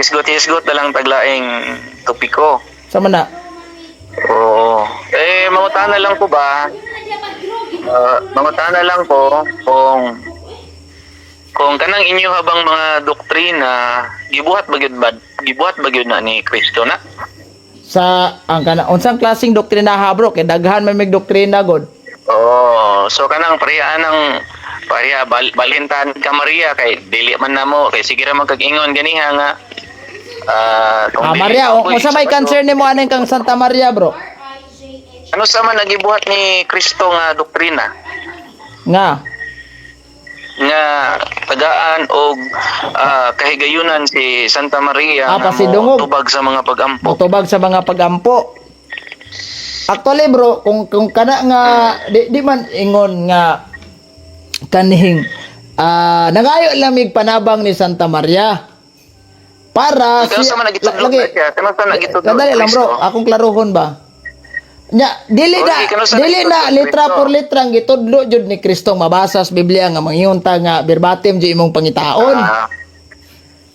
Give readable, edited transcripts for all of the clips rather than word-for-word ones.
Hisgot-hisgot na lang taglaing topiko. Sama na. Oo. Eh, mangutana lang po ba? Mangutana lang po kung kanang inyo habang mga doktrina gibuhat ba gyud na ni Kristo na? Sa ang kana unsang klaseng doktrina ha, bro? Kay daghan man mig doktrina god. Oo. So kanang pareha ng pareha balhintan ka Maria kay dili man namo kay sige ra man kag ingon ganiha nga kung Ah, dili Maria, apoy, unsa may sa concern nimo aning kang Santa Maria, bro? Ano sa man nagibuhat ni Kristo nga doktrina? Nga. Nga tagaan og kahigayunan si Santa Maria Ah, nga pasidungog. tubag sa mga pagampo. Motubag sa mga pagampo. Actually, bro, kung kana nga di man ingon nga kanhing nangayo lang mig panabang ni Santa Maria para Kano sa man nagitudlo lagi na siya? Kano sa nagitudlo Kadali ni lang, bro, Kristo? Akong klarohon ba? Nya, dili Oh, na sige, kano sa dili na nagitudlo ni litra Kristo? por litra ang gitudlo jud ni Kristo mabasa sa Biblia nga mangingon ta nga verbatim jud imong pangitaon.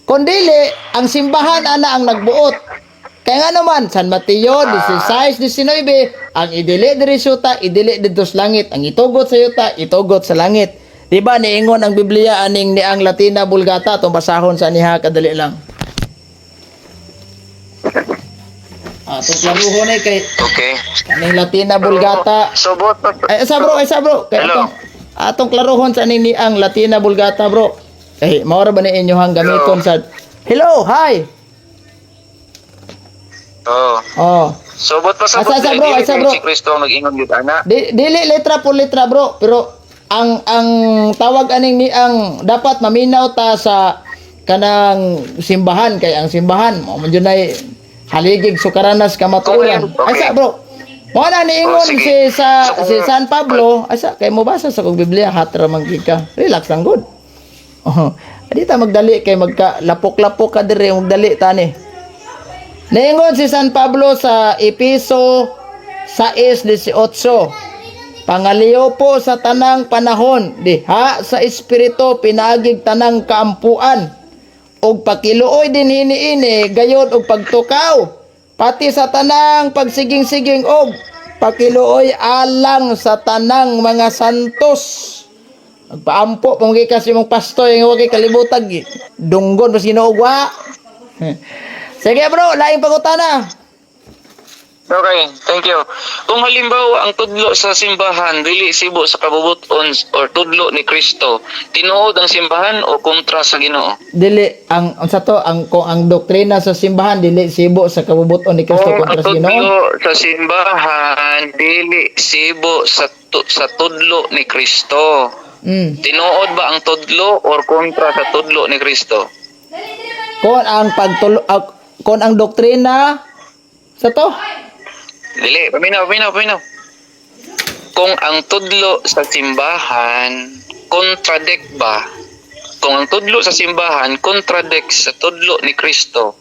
Kung dili, ang simbahan ana ang nagbuot. Kaya nga naman, San Mateo 16:19, ang idili diri sa yuta, idili didto sa langit. Ang itugot sa yuta, itugot sa langit. Di ba niingon ang Biblia aning ni ang Latina Vulgata atong basahon sa niha kadali lang. Atong klaruhon eh kay aning Latina Vulgata. So both Ay, sa bro, ay sa bro. Kay Hello. atong klaruhon sa aning ni ang Latina Vulgata, bro. Eh, mao ra ba ni inyohang gamiton sa Hello, hi. Oh. Oh. So both pasabot Asa, asa, bro, dili asa, bro. si Kristo ang nag-ingon gyud ana. Dili letra por letra, bro, pero ang tawag aning ni ang dapat maminaw ta sa kanang simbahan kay ang simbahan mo man jud nay haligig sukaranas kamatuoran. Okay. Asa, bro. Mo na niingon Oh, sige. si sa So, si San Pablo, asa kay mo basa sa kong Biblia hatra man gid ka. Relax lang good. Oh. Adi ta magdali kay magka lapok-lapok ka diri magdali tani. Niingon si San Pablo sa Episo 6:18. Pangaliw po sa tanang panahon, diha sa espiritu pinaagig tanang kaampuan. Og pakiluoy din hiniini, gayod og pagtukaw. Pati sa tanang pagsiging-siging og pakiluoy alang sa tanang mga santos. Magpaampo pa mga kasi mong pastor yung huwag kay kalibutag. Dunggon mas Ginoo wa. Sige, bro, laing pangutana. Okay, thank you. Kung halimbawa ang tudlo sa simbahan dili sibo sa kabubuton or tudlo ni Kristo, tinuod ang simbahan o kontra sa Ginoo? Dili ang unsa to ang kung ang doktrina sa simbahan dili sibo sa kabubuton ni Kristo Kung ang kontra sa Ginoo. tudlo sa simbahan dili sibo sa tudlo ni Kristo. Tinuod ba ang tudlo or kontra sa tudlo ni Kristo? Kung ang pagtulo kung ang doktrina sa to Dili, paminaw, paminaw, paminaw. Kung ang tudlo sa simbahan contradict ba? Kung ang tudlo sa simbahan contradict sa tudlo ni Kristo.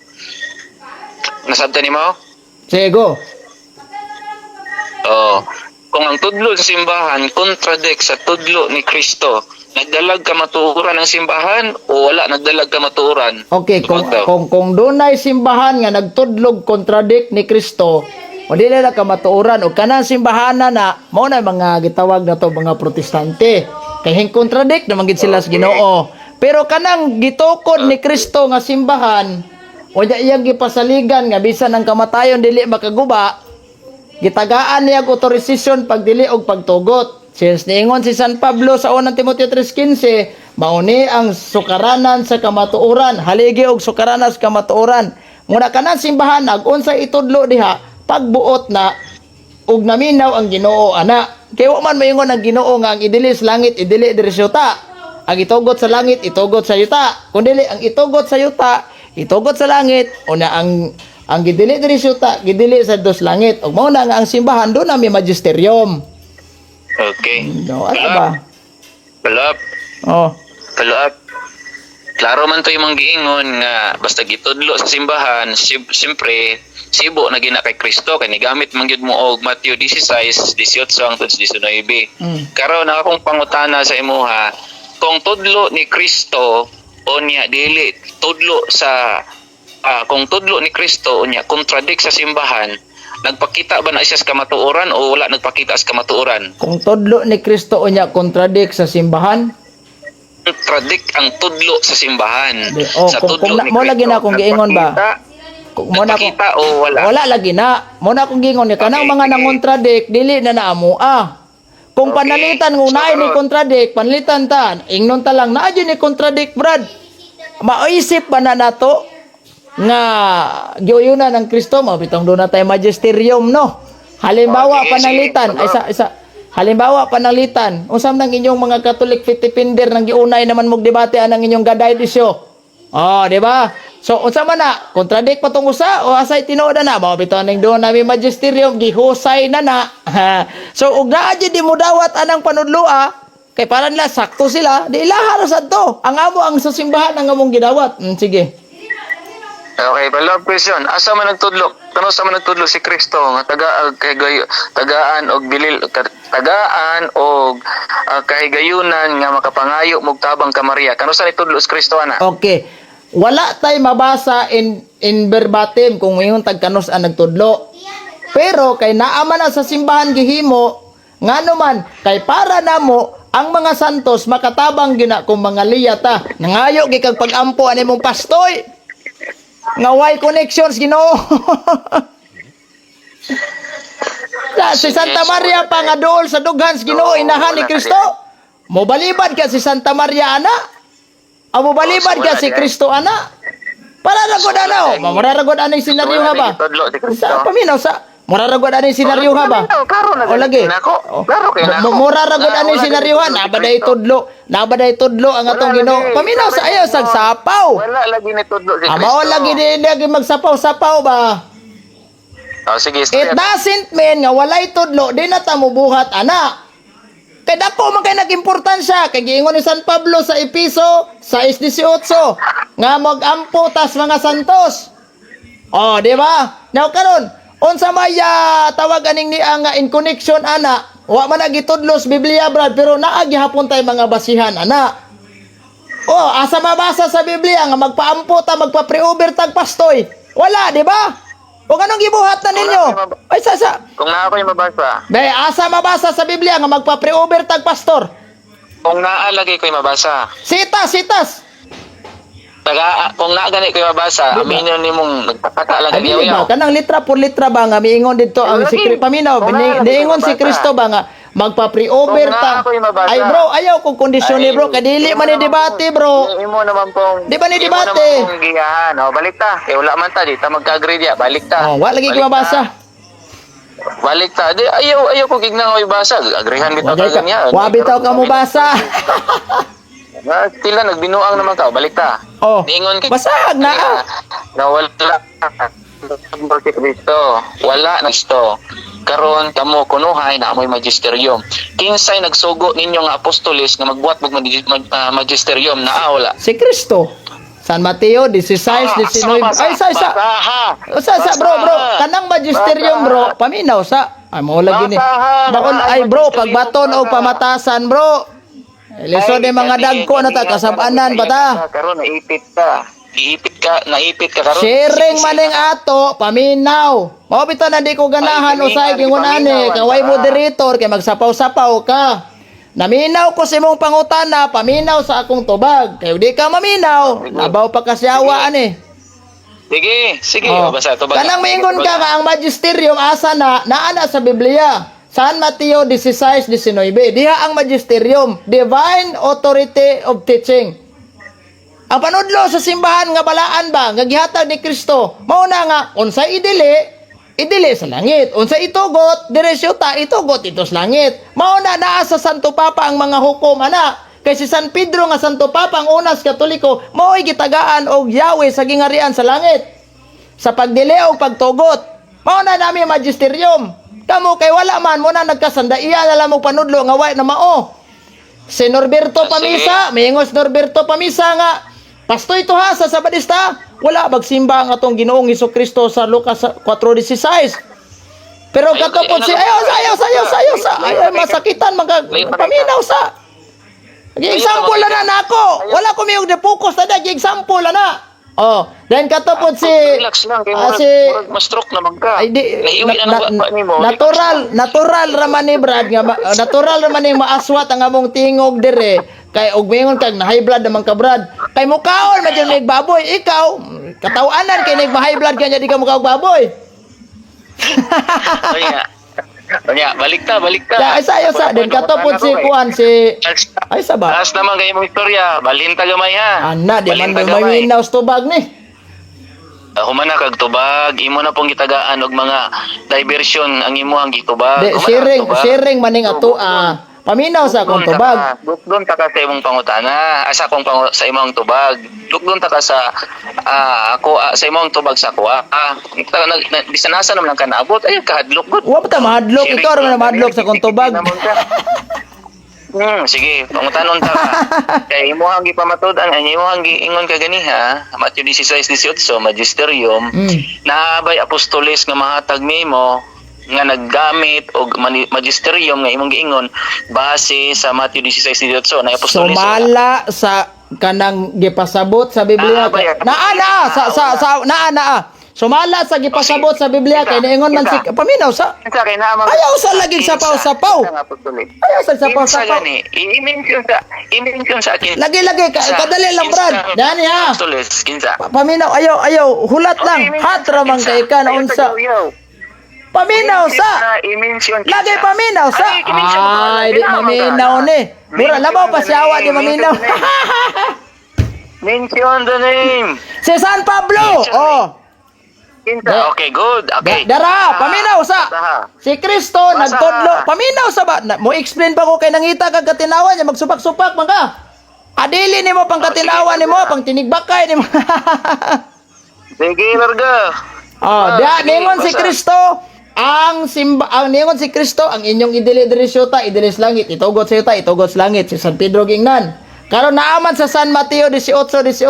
Nasabtan ni mo? Sige, go. Oo. Kung ang tudlo sa simbahan contradict sa tudlo ni Kristo, nagdalag kamatuoran ang simbahan o wala nagdalag kamatuoran? Okay, kung Tugod daw. kung dunay simbahan nga nagtudlog contradict ni Kristo, o dili na kamatuoran og kanang simbahana na mao na mga gitawag na to mga Protestante. Kay hing contradict naman gid sila sa Ginoo. Pero kanang gitukod ni Kristo nga simbahan, o di iyang gipasaligan nga bisan ang kamatayon dili makaguba, gitagaan niya og otorisasyon pagdili og pagtugot. Since niingon si San Pablo sa unang Timoteo 3:15, mauni ang sukaranan sa kamatuoran, haligi og sukaranan sa kamatuoran. Muna kanan simbahan ag unsay itudlo diha, pagbuot na ug naminaw ang Ginoo ana. Kay wa man moingon ang Ginoo nga ang idili sa langit idili diri sa yuta. Ang itugot sa langit itugot sa yuta. Kun dili ang itugot sa yuta, itugot sa langit, una ang gidili diri sa yuta, gidili sa dos langit. Ug mao na nga ang simbahan do na may magisterium. Okay. No, ano ba? Follow up. Oh. Follow up. Klaro man to yung mga giingon nga basta gitudlo sa simbahan, siyempre sibo na gina kay Kristo kay nigamit man gyud mo og Matthew 16:18 hangtod sa 19. Karon ang akong pangutana sa imuha, kung tudlo ni Kristo o niya dili tudlo sa Kung tudlo ni Kristo unya contradict sa simbahan, nagpakita ba na siya sa kamatuoran o wala nagpakita sa kamatuoran? Kung tudlo ni Kristo unya contradict sa simbahan, Contradict ang tudlo sa simbahan. Di, oh, Sa kung tudlo ni mo lagi Kristo, na akong giingon ba? nagpakita, Kung mo na akong nagpakita o wala? Wala lagi na. Mo na akong giingon ni kanang Okay, mga sige. nangontradict dili na naamo ah. Kung panalitan kung So, naay ni karon- contradict, panalitan ta, ingnon ta lang naa jud ni contradict, Brad. Maisip ba na nato nga giuyunan ng Kristo mo bitong doon na tayo magisterium, no? Halimbawa Okay, panalitan, sige. ay isa isa halimbawa panalitan, unsam nang inyong mga Catholic faith defender nang giunay naman mog debate anang inyong gaday isyo. Oh, di ba? So unsa man na? Contradict pa tong usa o asay tinuod na na? Mao bitaw ning doon nami magisterium gihusay na na. So ug naa jud di mo dawat anang panudloa kay para nila sakto sila, di ilaha ra sad to. Ang amo ang sa simbahan ang among gidawat. Sige. Okay, follow-up question. Asa man nagtudlo? Kano sa man nagtudlo si Kristo nga taga kay tagaan og bilil tagaan og kahigayunan nga makapangayo mog tabang ka Maria? Kano sa nitudlo si Kristo ana? Okay. Wala tay mabasa in verbatim kung ingon tagkanos ang nagtudlo. Pero kay naa man na sa simbahan gihimo, ngano man kay para namo ang mga santos makatabang gina kung mga liyata. Nangayo gikag pagampo ani mong pastoy. Nga why connections Ginoo. Si Santa Maria pa nga dool sa dughan sa Ginoo inahan ni Kristo. Mobalibad ka si Santa Maria ana. Amo balibad ka si Kristo ana. Para ra gud ana. Oh. Mura ra gud aning senaryo ha ba? Nitudlo si Kristo. Sa paminaw sa mura ra gud aning senaryo ha ba? Klaro na O lagi. Nako. Klaro kay nako. Mura ra gud aning Wala senaryo ha. lagi Na nitudlo ba si day Kristo. tudlo? Na ba day tudlo ang atong Wala Ginoo? lagi. Paminaw sa ayaw sag sapaw. Wala lagi nitudlo si Kristo. Amo lagi di lagi magsapaw-sapaw ba? Oh, sige, It istorya. doesn't mean nga walay tudlo, di na ta mobuhat ana. Kay dako man kay nagimportansya kay giingon ni San Pablo sa Episo 6:18 nga magampo tas mga santos. Oh, di ba? Now karon, unsa may tawag aning niya nga in connection ana, wa man gitudlo sa Biblia, Brad, pero naa gihapon tay mga basihan ana. Oh, asa mabasa sa Biblia nga magpaampo ta magpa-pre-over tag pastoy? Wala, di ba? O anong gibuhat na ninyo? Ay sa sa Kung naa ko'y mabasa. Be, asa mabasa sa Biblia nga magpa-pre-over tag pastor? Kung naa lagi ko'y mabasa. Sitas, sitas. Taga kung naa gani ko'y mabasa, Di ba? aminin nimong nagpataka lang Ay, dili yaw. ba? Kanang litra por litra ba nga miingon didto ang Lagi. si paminaw, Kung naa lagi niingon ko'y si mabasa. Kristo ba nga magpa-pre-over Kung ta. naa ko'y mabasa. Ay bro, ayaw kong kondisyon ni bro kay dili man ni debate, bro. Imo naman pong Di ba ni imo debate? naman pong giyahan. Oh, balik ta. Kay wala man ta, di ta magka-agree diya. Balik ta. Oh, wa lagi Balik ko mabasa. ta. Balik ta. Di ayaw ayaw ko gignan oy basa. Agreehan bitaw Wa ka ka, ganyan. wa bitaw ka mo basa. Ah, tila nagbinuang naman ka. Oh, balik ta. Oh. Niingon kay Basag na. Ah. Na wala si Kristo. Wala na Kristo. Karon kamo kunuhay na amoy magisterium. Kinsay nagsugo ninyo nga apostoles nga magbuhat og magisterium na wala? Si Kristo. San Mateo 16, 19. Ay, sa sa. Basaha. Sa sa bro, bro, kanang magisterium, bro, paminaw sa. Ay mo lagi ni. Basaha. Bakol ay bro, pagbaton og Basaha. pamatasan, bro. Lisod ni mga dagko na ta kasabanan ba ta? Karon naipit ka. Giipit ka, naipit ka karon. Sharing maning ato, paminaw. Mao bitaw na di ko ganahan Ay, usay gingon ani, paminawan kay way ka. moderator kay magsapaw-sapaw ka. Naminaw ko sa imong pangutana, paminaw sa akong tubag. Kay di ka maminaw, labaw pa kasi awa ani. Sige, sige, Oh. basta tubag. Kanang maingon ka nga ang magisterium asa na naa na sa Biblia. San Mateo 16:19. Diha ang magisterium, divine authority of teaching. Ang panudlo sa simbahan nga balaan ba nga gihatag ni Kristo, mao na nga unsay idili, idili sa langit. Unsay itugot, dire ta itugot ito sa langit. Mao na naa sa Santo Papa ang mga hukom ana. Kay si San Pedro nga Santo Papa ang unas Katoliko, mao'y gitagaan og Yahweh sa gingarian sa langit sa pagdili o pagtugot. Mao na nami magisterium. Kamo kay wala man mo na nagkasandaiya na lang mo panudlo nga wa na mao. Si Norberto Ah, sige. Pamisa, miingos Norberto Pamisa nga pastoy to ha sa Sabadista, wala magsimba ang atong Ginoong Kristo sa Lucas 4:16. Pero Ayaw, katupod ayaw, si ayaw ayaw ayaw ayaw sa May ayaw masakitan mga paminaw sa. Gi example na na nako. Wala ko miyog de focus na gi example na na. Oh, then katupod si Relax lang kay ah, murag, si murag ma-stroke naman ka. Ay di Naiuwi na, na na, na, nimo. natural natural ra man ni Brad nga natural ra man ni maaswat ang among tingog dire kay og mingon kag na high blood naman ka, Brad, kay mukaon man jud mig baboy. Ikaw katawanan kay nig high blood kanya, di ka mukaog baboy. Onya. Onya, balik ta, balik ta. Sa ay sayo sa din katupod si kuan si ay sa ba. Taas naman kayo mong istorya. Balhin ta gamay ha. Ana di man Balhin ta gamay. maminaw sa tubag ni. Humana kag tubag, imo na pong gitagaan og mga diversion ang imo ang gitubag. Di Humana kag sharing tubag. Sharing maning ato ah. Paminaw sa akong Dugdon ta tubag. ka. Dugdon ta ka sa imong pangutana, sa akong sa imong tubag. Dugdon ta ka sa ako sa imong tubag sa ako. Bisan asa naman lang ka naabot, ay kahadlok gud. Wa pa ta mahadlok, Sharing ikaw ra man lang, mahadlok sa akong tubag. Sige, pangutanon ta ka. Kay imo ang gipamatud-an, ang imo ang giingon ka ganiha, Matthew 16:18, magisterium. Naabay apostoles nga mahatag nimo nga naggamit og magisterium nga imong giingon base sa Matthew 16:18 na apostoles? Sumala sa kanang gipasabot sa Biblia. Ah, ba- Naa naa sa sa sa naa naa. Sumala sa gipasabot sa Biblia kay niingon man si paminaw sa Kinsa kay naa Ayaw sa laging sapaw-sapaw. Kinsa nga apostoles? Ayaw sa sapaw Kinsa sapaw. gani? I-mention sa akin. Lagi lagi kadali lang, Brad. Dani ha. Apostoles kinsa? Paminaw, ayaw ayaw, hulat lang. Okay, i-mention Hat ra man kinsa. kay ka na Ayaw unsa. sa yaw. Paminaw sa. I-mention kinsa. Lagi paminaw sa. Ay, i-mention ko. Ay, di Ginawa man ka. maminaw ni. Mura labaw pa siya awa di maminaw. Mention the name. Si San Pablo. Oh. Kinsa? Okay, good. Okay. Dara, Basa. paminaw sa. Basa. Si Kristo Basa. nagtudlo, paminaw sa ba? Na, mo explain pa ko kay nangita kag katinawan niya magsupak-supak man ka. Adili nimo pang katinawan Oh, sige, nimo, sige. pang tinigbakay nimo. Sige, larga. Oh, diha Sige, ningon si basa. Kristo ang simba ang ningon si Kristo ang inyong idili diri sa yuta, idili sa langit, itugot sa yuta, itugot sa langit. Si San Pedro gingnan. Karon naaman sa San Mateo 18:18,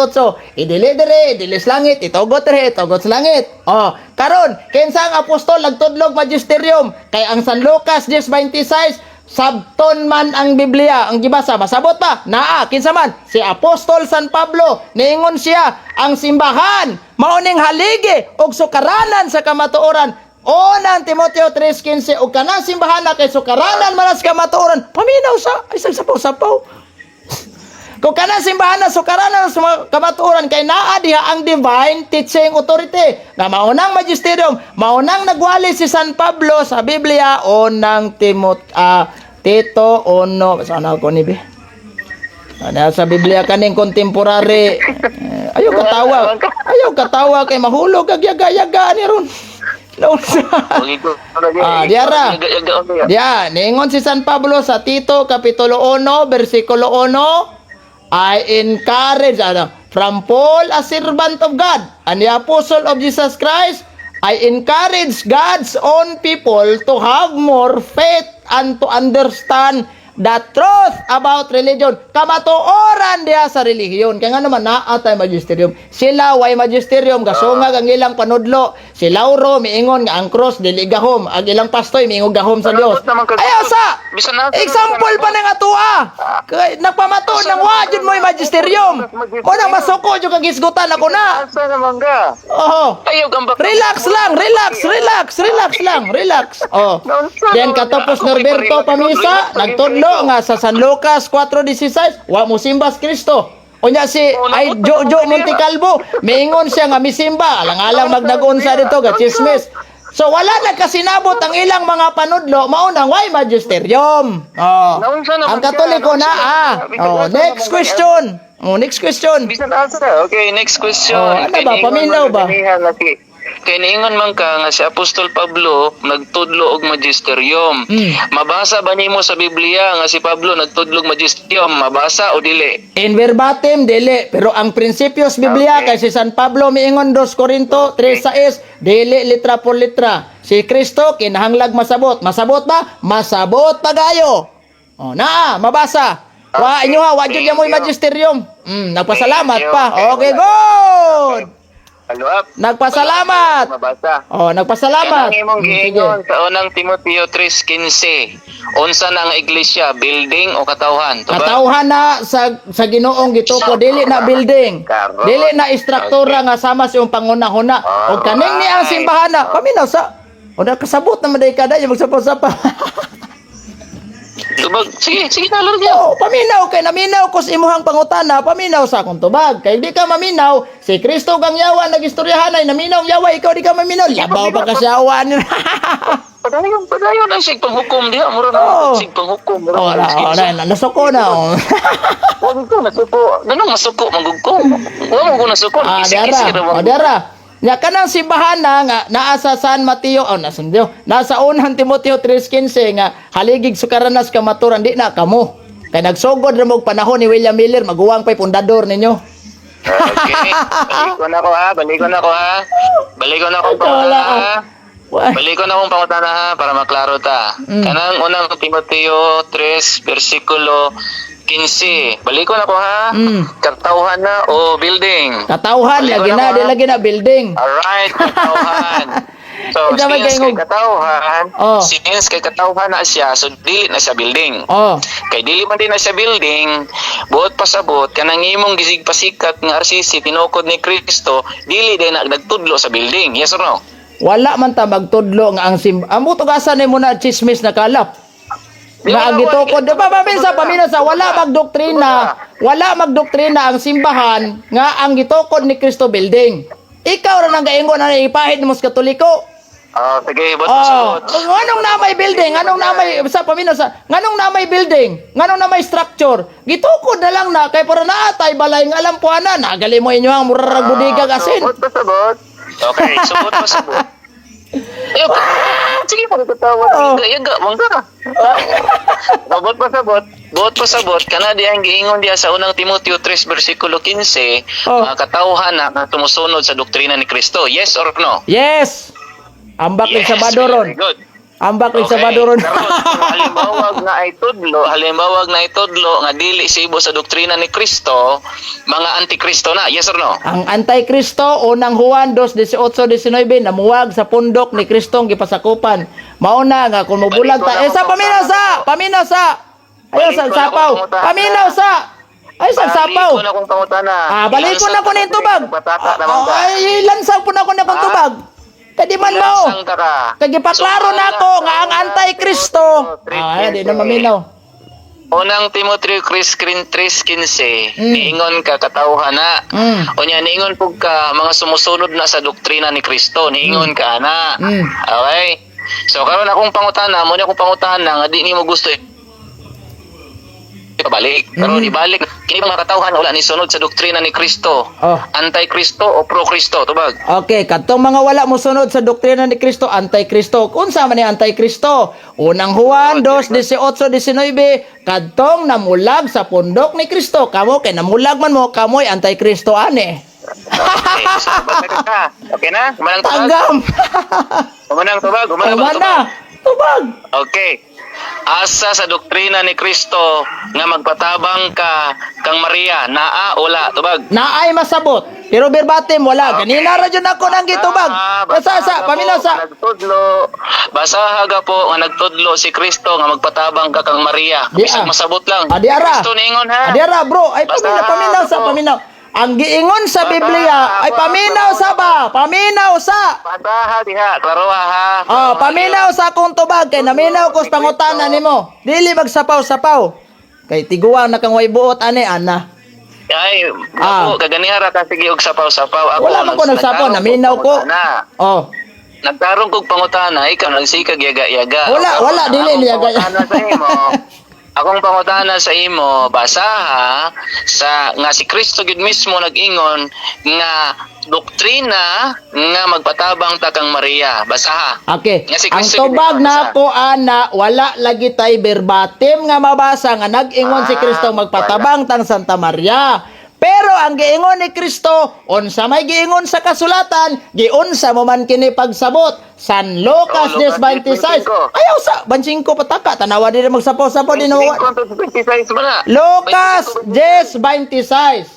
idili diri, idili sa langit, itugot diri, itugot sa langit. Oh, karon kinsa ang apostol nagtudlog magisterium? Kay ang San Lucas 10:26, sabton man ang Biblia ang gibasa, masabot pa naa kinsa man si Apostol San Pablo. Niingon siya ang simbahan mao ning haligi og sukaranan sa kamatuoran. Unang Timoteo 3:15, ug kanang simbahan na kay sukaranan man sa kamatuoran. Paminaw sa ay sapaw-sapaw. Kung kanang simbahan na sukaranan sa mga kamatuoran kay naa diha ang divine teaching authority nga maunang magisterium, maunang nagwali si San Pablo sa Biblia. Unang Tito uno sana ko ni be. Ano sa Biblia kaning contemporary. Eh, ayaw katawa. Ayaw katawa kay mahulog kag yaga-yaga ni ron. Naunsa. Ah, diara. Diya, niingon si San Pablo sa Tito Kapitulo 1, versikulo 1, I encourage, ano, from Paul, a servant of God, and the apostle of Jesus Christ, I encourage God's own people to have more faith and to understand the truth about religion. Kamatuoran diha sa relihiyon. Kaya nga naman, naa tay magisterium. Sila, way magisterium. Gasungag ang ilang panudlo. Si Lauro, miingon nga ang cross, dili gahom. Ang ilang pastoy, miingon gahom sa Dios. Panudlo naman kag- Ayaw sa! Bisan na- Example pa ng atua. Kay nagpamato ng wa jud mo magisterium. Mo nang masuko jud kag hisgutan ako na. Asa naman ka? Oho. Ayaw gamba. Relax lang, relax, relax, relax lang, relax. Oh. Then katapos Norberto Pamisa, nagtudlo nga sa San Lucas 4:16, wa mo simba si Kristo. Unya si ay Jojo Montecalvo, miingon siya nga misimba, alang-alang magnagunsa dito ga chismis. So wala na kasinabot ang ilang mga panudlo, mao nang way magisterium. Oh. Naunsa naman Ang Katoliko siya, na ah. naunsa naman Oh, siya. next question. Oh, next question. Bisan asa. Okay, next question. Oh, ano ba? Kay niingon Paminaw man ba? ka ganiha nga kay niingon man ka nga si Apostol Pablo nagtudlo og magisterium. Mabasa ba nimo sa Biblia nga si Pablo nagtudlo og magisterium? Mabasa o dili? In verbatim, dili. Pero ang prinsipyo sa Biblia, kay si San Pablo miingon 2 Corinto 3:6, dili litra por litra. Si Kristo kinahanglag masabot. Masabot ba? Masabot pagayo. O, naa, mabasa. Wa inyo ha, wa jud Thank mo'y you. magisterium. Nagpasalamat Thank you. pa. Okay, Okay, wala. good. Follow up. Nagpasalamat. Mabasa. Oh, nagpasalamat. Kanang imong Sige. giingon sa unang Timoteo 3:15. Unsa na ang iglesia, building o katawhan? Tubag. Katawhan na sa Ginoong gituko, dili na building. Karon. Dili na istruktura nga sama sa iyong pangunahuna. Og kaning ni ang simbahan na paminaw sa o kasabot naman day kada yung magsapaw-sapaw. Tubag. Sige, sige na lord. Oh, paminaw kay naminaw ko sa imuhang pangutana, paminaw sa akong tubag. Kay di ka maminaw, si Kristo kang yawa nagistoryahan ay naminaw ang yawa, ikaw di ka maminaw. Labaw pa ka siya awan. Padayon, padayon ang sig panghukom diha, mura na sig panghukom. Mura Oh, na, na, oh, na, nasuko na. Oh. Wag ko nasuko. Ganun masuko manggug ko. Wa mo ko nasuko. Ah, Kisi-kisi dara. ra Oh, man. dara. Nya kanang simbahan na nga naa sa San Mateo, oh, nasa Mateo, nasa unang Timoteo 3:15 nga haligig sukaranas kamaturan di na kamo. Kay nagsugod ra mo og panahon ni William Miller, maguwang pa'y pundador ninyo. Okay. Balikon ako ha, balikon ako ha. Balikon ako Wala, pangutana ah. ha. Balikon akong pangutana ha para maklaro ta. Kanang unang Timoteo 3 bersikulo 15. Balikon ako ha. Katawhan na o building? Katawhan Balikon lagi na, ako, di ha? lagi na building. Alright, katawhan. So, Ikaw may since kay kaingog. katawhan, Oh. since kay katawhan na siya, so dili na siya building. Oh. Kay dili man din na siya building, buot pasabot kanang imong gisig pasikat nga RCC tinukod ni Kristo, dili din na nagtudlo sa building. Yes or no? Wala man ta magtudlo nga ang sim. Amo tugasan nimo na chismis na kalap. Di Nga wala, ang gitukod, wala. di ba paminsa, paminsa, wala magdoktrina ang simbahan nga ang gitukod ni Kristo building. Ikaw ra nang gaingon na ipahid mo sa Katoliko. Oh, sige, buot Oh, pasabot. nganong na may building, nganong na may sa paminaw sa nganong na may building, nganong na may structure. Gitukod na lang na kay para naa tay balay nga alampuanan. Nagali mo inyo ang murarag budigag asin. So, buot pasabot. Okay, so buot pasabot. Eh, sige, magkatawa. Oh. Yaga, mangga. Buot pasabot. Buot pasabot. Kana diya ang giingon diya sa unang Timoteo 3 versikulo 15, Oh. mga katawhan na nga tumusunod sa doktrina ni Kristo. Yes or no? Yes. Ambak ni Sabado ron. Very good. Ambak ni Sabado ron. Karon, kung halimbawa nga ay tudlo, halimbawa nga ay tudlo nga dili sibo sa doktrina ni Kristo, mga antikristo na. Yes or no? Ang Antikristo, unang Juan 2:18-19, namuwag sa pundok ni Kristong gipasakupan. Mauna nga kung mobulag ta, eh sa paminaw sa, paminaw sa. Ayaw sa Balikon sapaw. ako pangutana. Paminaw sa. Ay sa sapaw. Balikon akong pangutana. Ah, balikon na ko ning tubag. Batata naman ka. Ah, ay, lansaw po na ko na kong Ah? tubag. Kadi man mao. Lansang ka ka. Kay gipaklaro na ako nga ang Antikristo. Ah, ay, di na maminaw. Unang Timoteo 3:15, niingon ka katawhan na. Unya niingon pug ka mga sumusunod na sa doktrina ni Kristo, niingon ka na. Okay? So karon akong pangutana, mo ni akong pangutana nga di nimo gusto ibalik. Karon ibalik kini mga katawhan wala ni sunod sa doktrina ni Kristo. Oh. Anti-Kristo o pro-Kristo, tubag. Okay, kadtong mga wala mosunod sa doktrina ni Kristo, anti-Kristo. Unsa man ni anti-Kristo? Unang Juan 2:18-19, kadtong namulag sa pundok ni Kristo. Kamo kay namulag man mo, kamoy anti-Kristo ani. Okay, so, basta ka. Okay na? Humanang tubag? Tagam. Humanang tubag? Humanang Tama tubag? na. Tubag. Okay. Asa sa doktrina ni Kristo nga magpatabang ka kang Maria, naa wala, tubag. Naay masabot. Pero verbatim wala. Okay. Ganina ra jud ako nang gitubag. Ah, Basta sa basaha paminaw po sa nagtudlo. Basaha ka po nga nagtudlo si Kristo nga magpatabang ka kang Maria. Di, Bisag ah. masabot lang. Ah, di ara. Kristo niingon ha. Adi ara bro, ay Basta, paminaw, paminaw sa ako. paminaw. Ang giingon sa Basta, Biblia ay ako, paminaw ako, sa ba? Paminaw sa. Basaha diha, klaroha ha. Oh, paminaw sa akong tubag kay naminaw ko sa pangutana nimo. Dili magsapaw-sapaw. Kay tiguang na kang way buot ani ana. Ay, Ah. ako kaganiha ra ka sige og sapaw-sapaw. Ako, Wala man ko nagsapaw, nagtarong naminaw ko. pangutana. Oh. Nagtarong kog pangutana, ikaw nagsikag yaga-yaga. Wala, Ako, wala, dili akong niyaga. pangutana sa imo. Akong pangutana sa imo, basaha sa nga si Kristo gid mismo nag-ingon nga doktrina nga magpatabang ta kang Maria. Basaha. Okay. Nga si Ang Kristo tubag gid na basa. ako ana wala lagi tay verbatim nga mabasa nga nag-ingon si Ah, Kristo magpatabang tang Santa Maria. Pero ang giingon ni Kristo, unsa may giingon sa kasulatan, giunsa mo man kini pagsabot. San Lucas Oh, Lucas 10:26. 10:25. Ayaw sa 25 pataka tanawa diri magsapaw-sapaw din 26 man na. Lucas 10:26.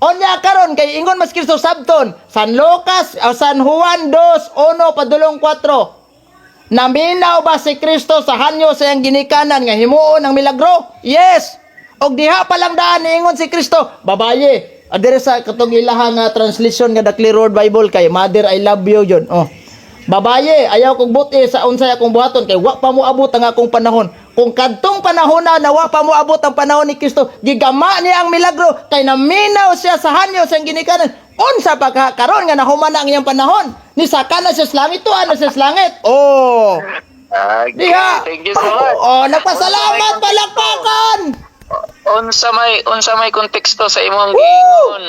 Onya karon kay ingon mas Kristo sabton, San Lucas o San Juan 2:1 padulong 4. Naminaw ba si Kristo sa hanyo sa iyang ginikanan nga himuon ang milagro? Yes. Og diha pa lang daan niingon si Kristo, babaye. Adere sa katong ilaha nga translation nga The Clear Word Bible kay "Mother, I love you" yun. Oh. "Babaye, ayaw kong buti sa unsay akong buhaton kay wa pa mo abot ang akong panahon." Kung kadtong panahon na wa pa mo abot ang panahon ni Kristo, gigama niya ang milagro kay naminaw siya sa hanyo sa iyang ginikanan. Unsa pa ka karon nga nahuman na ang iyang panahon? Ni saka na siya sa langit, tuan na siya sa langit. Oh. Okay, Diha. thank you so much. Oh, nagpasalamat, palakpakan. Unsa may konteksto sa imong Woo! giingon?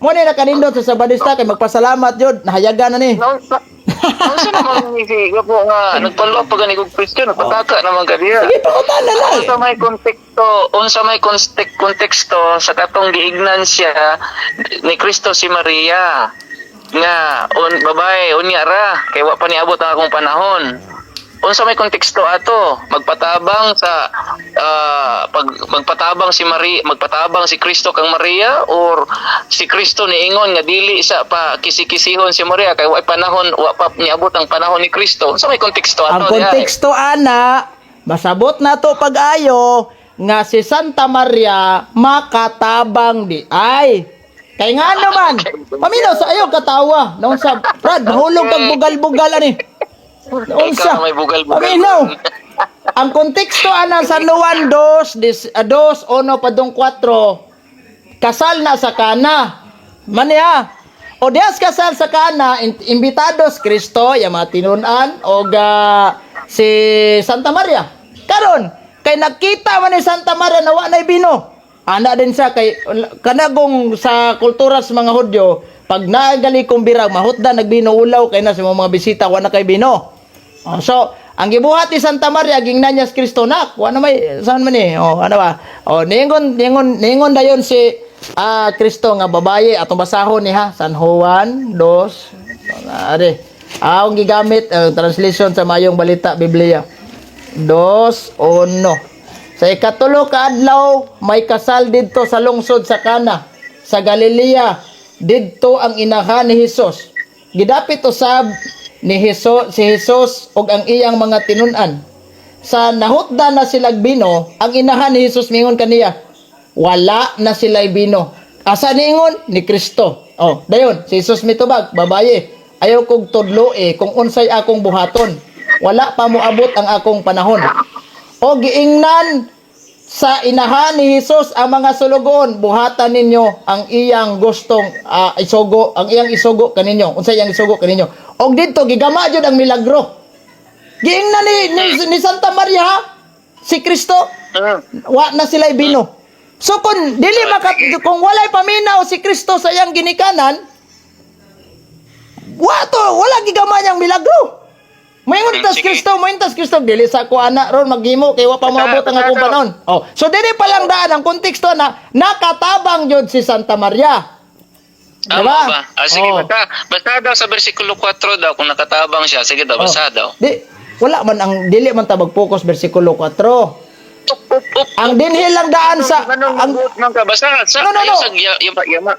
Mo ni nakanindot sa Sabadista kay magpasalamat jud, nahayagan na ni. Naunsa Unsa naman ni si Gapo nga nagpalo pa gani kog Christian, nagpataka naman ka diha. Sige, pangutan na lang. Unsa may konteksto sa katong giignan siya ni Kristo si Maria nga on babae, unya ra kay wa pa niabot ang akong panahon? Unsa may konteksto ato? Magpatabang sa pag magpatabang si Maria, magpatabang si Kristo kang Maria, or si Kristo niingon nga dili sa pa kisi-kisihon si Maria kay wa panahon, wa pa niabot ang panahon ni Kristo? Unsa may konteksto ato Ang diha? konteksto ana, masabot na to pag-ayo nga si Santa Maria makatabang di ay. Kay nga naman, paminaw sa ayaw katawa. Naunsa, Brad, mahulog kag bugal-bugal ani. Naunsa. Ikaw na may bugal-bugal. Paminaw. Ang konteksto ana sa Juan 2, dis, 2, 1 padung 4, kasal na sa Kana. Maniha. O dias kasal sa Kana, imbitados Kristo, yung mga tinunan, o si Santa Maria. Karon, kay nakita man ni Santa Maria na wa na'y bino. Ana din siya kay kanagong sa kultura sa mga Hudyo, pag naagali kong birag, mahutda nagbino ulaw kay na sa mga bisita wa na kay bino. Oh, so, ang gibuhat ni Santa Maria gingnan niya si Kristo, "Nak, wa na may saan man ni?" Oh, ano ba? Oh, niingon niingon niingon dayon si Kristo nga, "Babaye," atong basahon ni ha, San Juan 2 are. Ang gigamit translation sa Mayong Balita Biblia. 2:1. Sa ikatulo ka adlaw may kasal didto sa lungsod sa Kana sa Galilea. Didto ang inahan ni Hesus. Gidapit usab ni Hesus si Hesus ug ang iyang mga tinun-an. Sa nahutda na silag bino, ang inahan ni Hesus mingon kaniya, "Wala na sila'y bino." Asa niingon? Ni Kristo. Oh, dayon, si Jesus mitubag, "Babaye, ayaw kog tudloe kung unsay akong buhaton. Wala pa moabot ang akong panahon." O giingnan sa inahan ni Jesus ang mga sulugoon, "Buhatan ninyo ang iyang gustong isugo, ang iyang isugo kaninyo." Unsa iyang isugo kaninyo? Og didto gigama jud ang milagro. Giingnan ni Santa Maria si Kristo, "Wa na sila'y bino." So kung dili maka kung walay paminaw si Kristo sa iyang ginikanan, wa to, wala gigama niyang milagro. Moingon tas Kristo, moingon tas Kristo, "Dili sa ko ana ron maghimo kay wa pa moabot ang akong panahon." Oh, so dili pa lang daan ang konteksto na nakatabang jud si Santa Maria. Tama Diba? ba? Ah, sige, Oh. basta, basta daw sa versikulo 4 daw, kung nakatabang siya. Sige daw, basta daw. Di, wala man ang dili man ta mag-focus versikulo 4. Up, up, up. Ang dinhi lang daan sa Anong ang ang ka? Basta, sa, No, no, ayaw no. sa,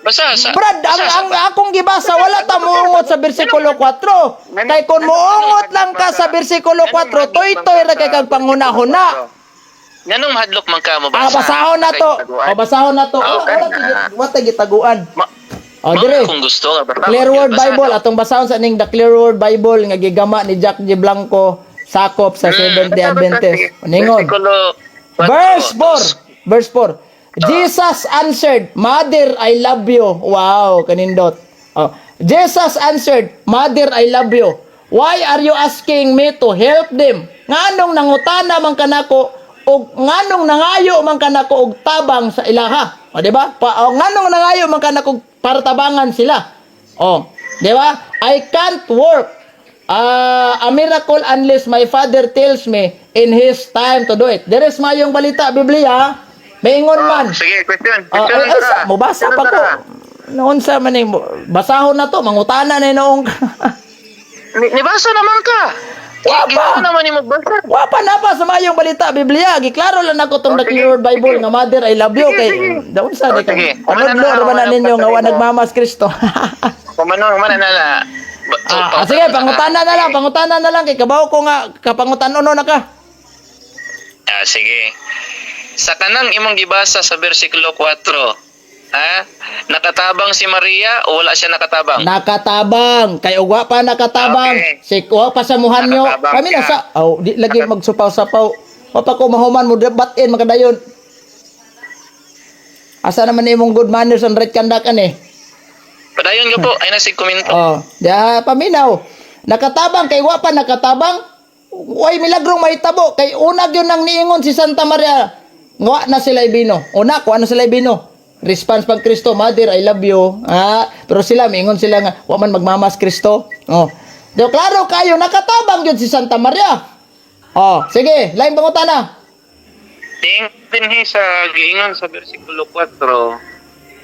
basta, sa, Brad, ang, basta, ang akong gibasa, wala ta muungot sa versikulo 4. Kay kung muungot lang ka sa versikulo 4, toy-toy ra kay kag panghunahuna. Nganong mahadlok man ka mo Ah, basa? basahon na to. Kay O, basahon na to. Wala, Okay. wala, wala ta gitaguan. O, Mao dire. kung gusto nga basta. Clear Word Basta Bible, daw. atong basahon sa ning The Clear Word Bible nga gigama ni Jack G. Blanco, sakop sa Seventh-day Basta, basta, Adventist. sige. Ningon. Versikulo 4. Verse 4. Verse 4. Jesus answered, "Mother, I love you." Wow, kanindot. Oh. Jesus answered, "Mother, I love you. Why are you asking me to help them? Nganong nangutana man kanako og nganong nangayo man kanako og tabang sa ilaha?" O, di ba? Pa, o, nganong nangayo man kanako para tabangan sila? O, di ba? "I can't work a miracle unless my Father tells me in His time to do it." There is Mayong Balita Biblia. Maingon man. Sige, question. Ah, Question ay, ay, tara. sa, mubasa pa Question ko. tara. Noon sa man eh, basahon na to, mangutana na noong Nibasa naman ka. Wa pa. Ginawa naman nimo basa. Wa pa na pa sa Maayong Balita Biblia. Giklaro lang nako tong Oh, The sige, Clear Word Bible sige. nga "Mother, I love you" Sige, kay sige. daon sa Oh, di ka. sige. Humana Panudlo na, ra ba na humana ninyo nga wa pa sa nagmamas Kristo? Kumano, humana na na. So, Ah, sige, pangutana na lang, pangutana na lang kay kabaw ko nga kapangutanon na ka. Ah, sige. Sa kanang imong gibasa sa bersikulo 4, ha? Nakatabang si Maria o wala siya nakatabang? Nakatabang kay ugwa pa nakatabang. Okay. Si kuha pa sa muhanyo. Nakatabang Kami na ka. sa oh, di lagi magsupaw-sapaw. Wa pa ko mahuman mo batin makadayon. Asa naman imong good manners and right conduct ani? Padayon ka po, ay na si komento. Oh, diha paminaw. Nakatabang kay wa pa nakatabang. Way milagrong mahitabo kay una gyud nang niingon si Santa Maria. Wa na sila bino. Una ko na sila bino. Response pag Kristo, "Mother, I love you." Ah, pero sila miingon sila nga wa man magmamas Kristo. Oh. Di klaro kayo nakatabang gyud si Santa Maria. Oh, sige, lain pangutana. Ting dinhi sa giingon sa bersikulo 4.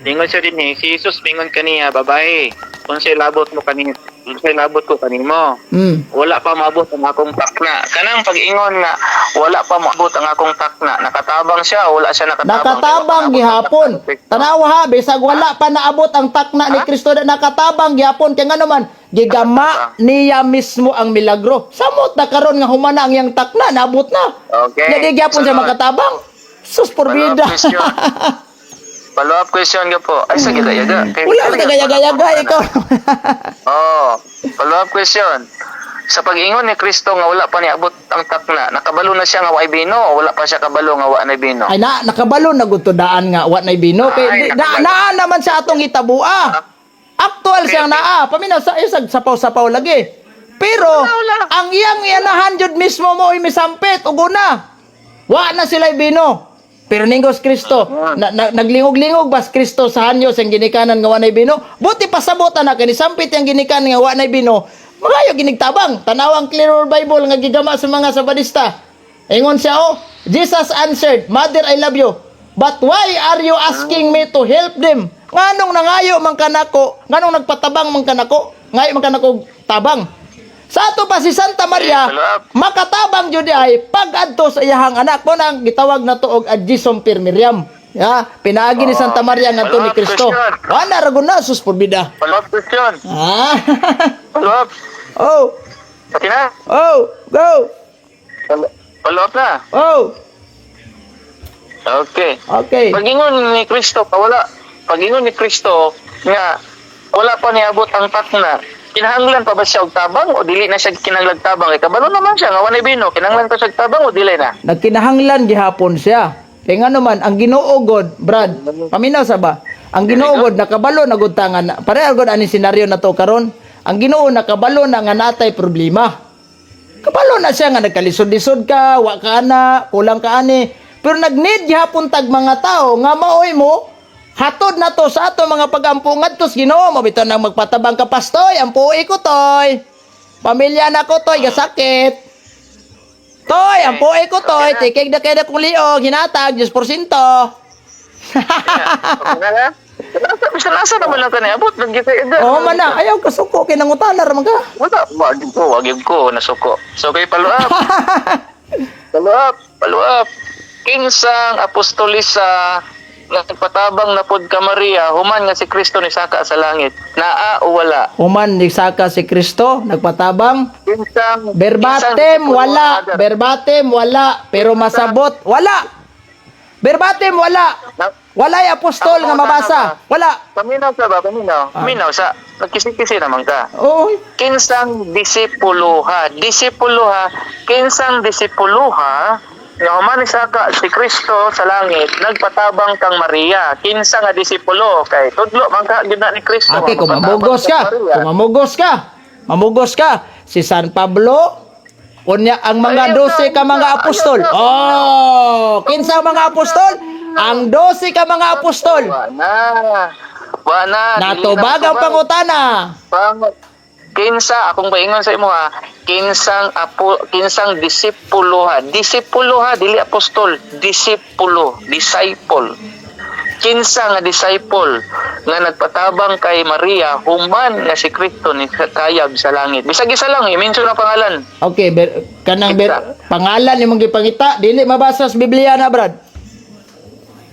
Ingon siya dinhi, si Jesus mingon kaniya, "Babae, unsay labot mo kani, unsay labot ko kanimo? Wala pa maabot ang akong takna." Kanang pag-ingon nga wala pa maabot ang akong takna, nakatabang siya o wala siya nakatabang? Nakatabang gihapon. Tanawa ha, bisag wala pa naabot ang takna ni Kristo na nakatabang gihapon kay ngano man gigama niya mismo ang milagro. Samot na karon nga humana ang iyang takna, naabot na. Okay. Nya di gihapon siya Sunod. makatabang. Sus Follow-up porbida. question. Follow-up question ka po. Ay, sige, gayaga. Wala mo tagayaga-yaga ikaw. Oh, follow-up question. Sa pag-ingon ni Kristo nga wala pa niabot ang takna, nakabalo na siya nga wa bino o wala pa siya kabalo nga wa na bino? Ay na nakabalo na gud to daan nga wa nay bino kay Ay, na, nakabalo. naa naman sa atong hitabua. Actual siyang naa, paminaw sa isag sapaw-sapaw lagi. Pero ang iyang iyanahan jud mismo mo misampit ug una. Wa na sila bino. Pero ninggos Kristo, na, naglingog-lingog bas Kristo sa hanyo sa ginikanan nga wa nay bino. Buti pasabot na kani sampit yang ginikanan nga wa nay bino. Magayo ginigtabang. Tanawang Clear Word Bible nga gigama sa mga Sabadista. Ingon siya oh, Jesus answered, "Mother, I love you. But why are you asking me to help them?" Nganong nangayo man kanako, nganong nagpatabang man kanako, ngayo man kanako tabang. Sa ato pa si Santa Maria, Eh, follow up. makatabang jud ay pag-adto sa iyahang anak mo nang gitawag na to og ad Jesum per Miriam. Ya, pinaagi ni Santa Maria ngadto ni Follow up Kristo. question. Wala ra gud na sus porbida. Follow-up question. Ah. Follow-up. Oh, Pati na. oh, go. Follow-up na. Oh. Okay. Okay. Pag-ingon ni Kristo, wala. Pag-ingon ni Kristo nga wala pa niabot ang takna. Kinahanglan pa ba siya og tabang o dili na siya kinahanglan tabang? Kay kabalo naman siya nga walay bino. Kinahanglan pa siya og tabang o dili na? Nagkinahanglan gihapon siya. Kay ngano man ang Ginoo god, Brad, paminaw sa ba? Ang Ginoo god nakabalo na gud tangan. Pareha gud ani senaryo na to karon. Ang Ginoo nakabalo na nga natay problema. Kabalo na siya nga nagkalisod-lisod ka, wa ka ana, kulang ka ani. Pero nag-need gihapon tag mga tao nga maoy mo hatod na to sa ato mga pagampo ngadto sa Ginoo mo bitaw nang magpatabang ka pastoy, ampuy ko toy. Pamilya na ko toy, gasakit. Toy, ampuy ko toy, tikig na kay na kong liog, hinatag, 10%. Okay na na. Nasa, nasa naman lang ka niabot. Nagyata. Oo man na, ayaw ka suko kay nangutana ra man ka. Wala, wag yun ko, nasuko. So, okay, follow up. Follow up, follow up. Kinsang apostolis sa nagpatabang na pod ka Maria, human nga si Kristo ni saka sa langit. Naa o wala? Human ni saka si Kristo, nagpatabang. Kinsang Verbatim kinsang wala, disipulo, verbatim wala, pero masabot wala. Verbatim wala. Walay apostol nga mabasa. Wala. Paminaw ka ba? Paminaw. Ah. Paminaw sa nagkisi-kisi naman ka. Oo. Kinsang disipulo ha? Disipulo ha? Kinsang disipulo ha? Nga human ni saka si Kristo sa langit, nagpatabang kang Maria. Kinsa nga disipulo kay tudlo man ka gyud na ni Kristo. Okay, nga kung magpatabang mamugos kang ka, Maria. kung mamugos ka, mamugos ka, si San Pablo, unya ang mga Ayaw 12 ka na, mga ayaw apostol. na. Oh, kinsa ang mga apostol? Ang 12 ka mga apostol. Wa na. Wa na. Dili na Natubag ang matubag. pangutana. Pang kinsa akong paingon sa imo ha, kinsang apo, kinsang disipulo ha, disipulo ha, dili apostol, disipulo, disciple. Kinsa nga disciple nga nagpatabang kay Maria human nga si Kristo ni kayab sa langit? Bisag isa lang, i-mention ang pangalan. Okay, kanang pangalan imong gipangita, dili mabasa sa Biblia na, Brad.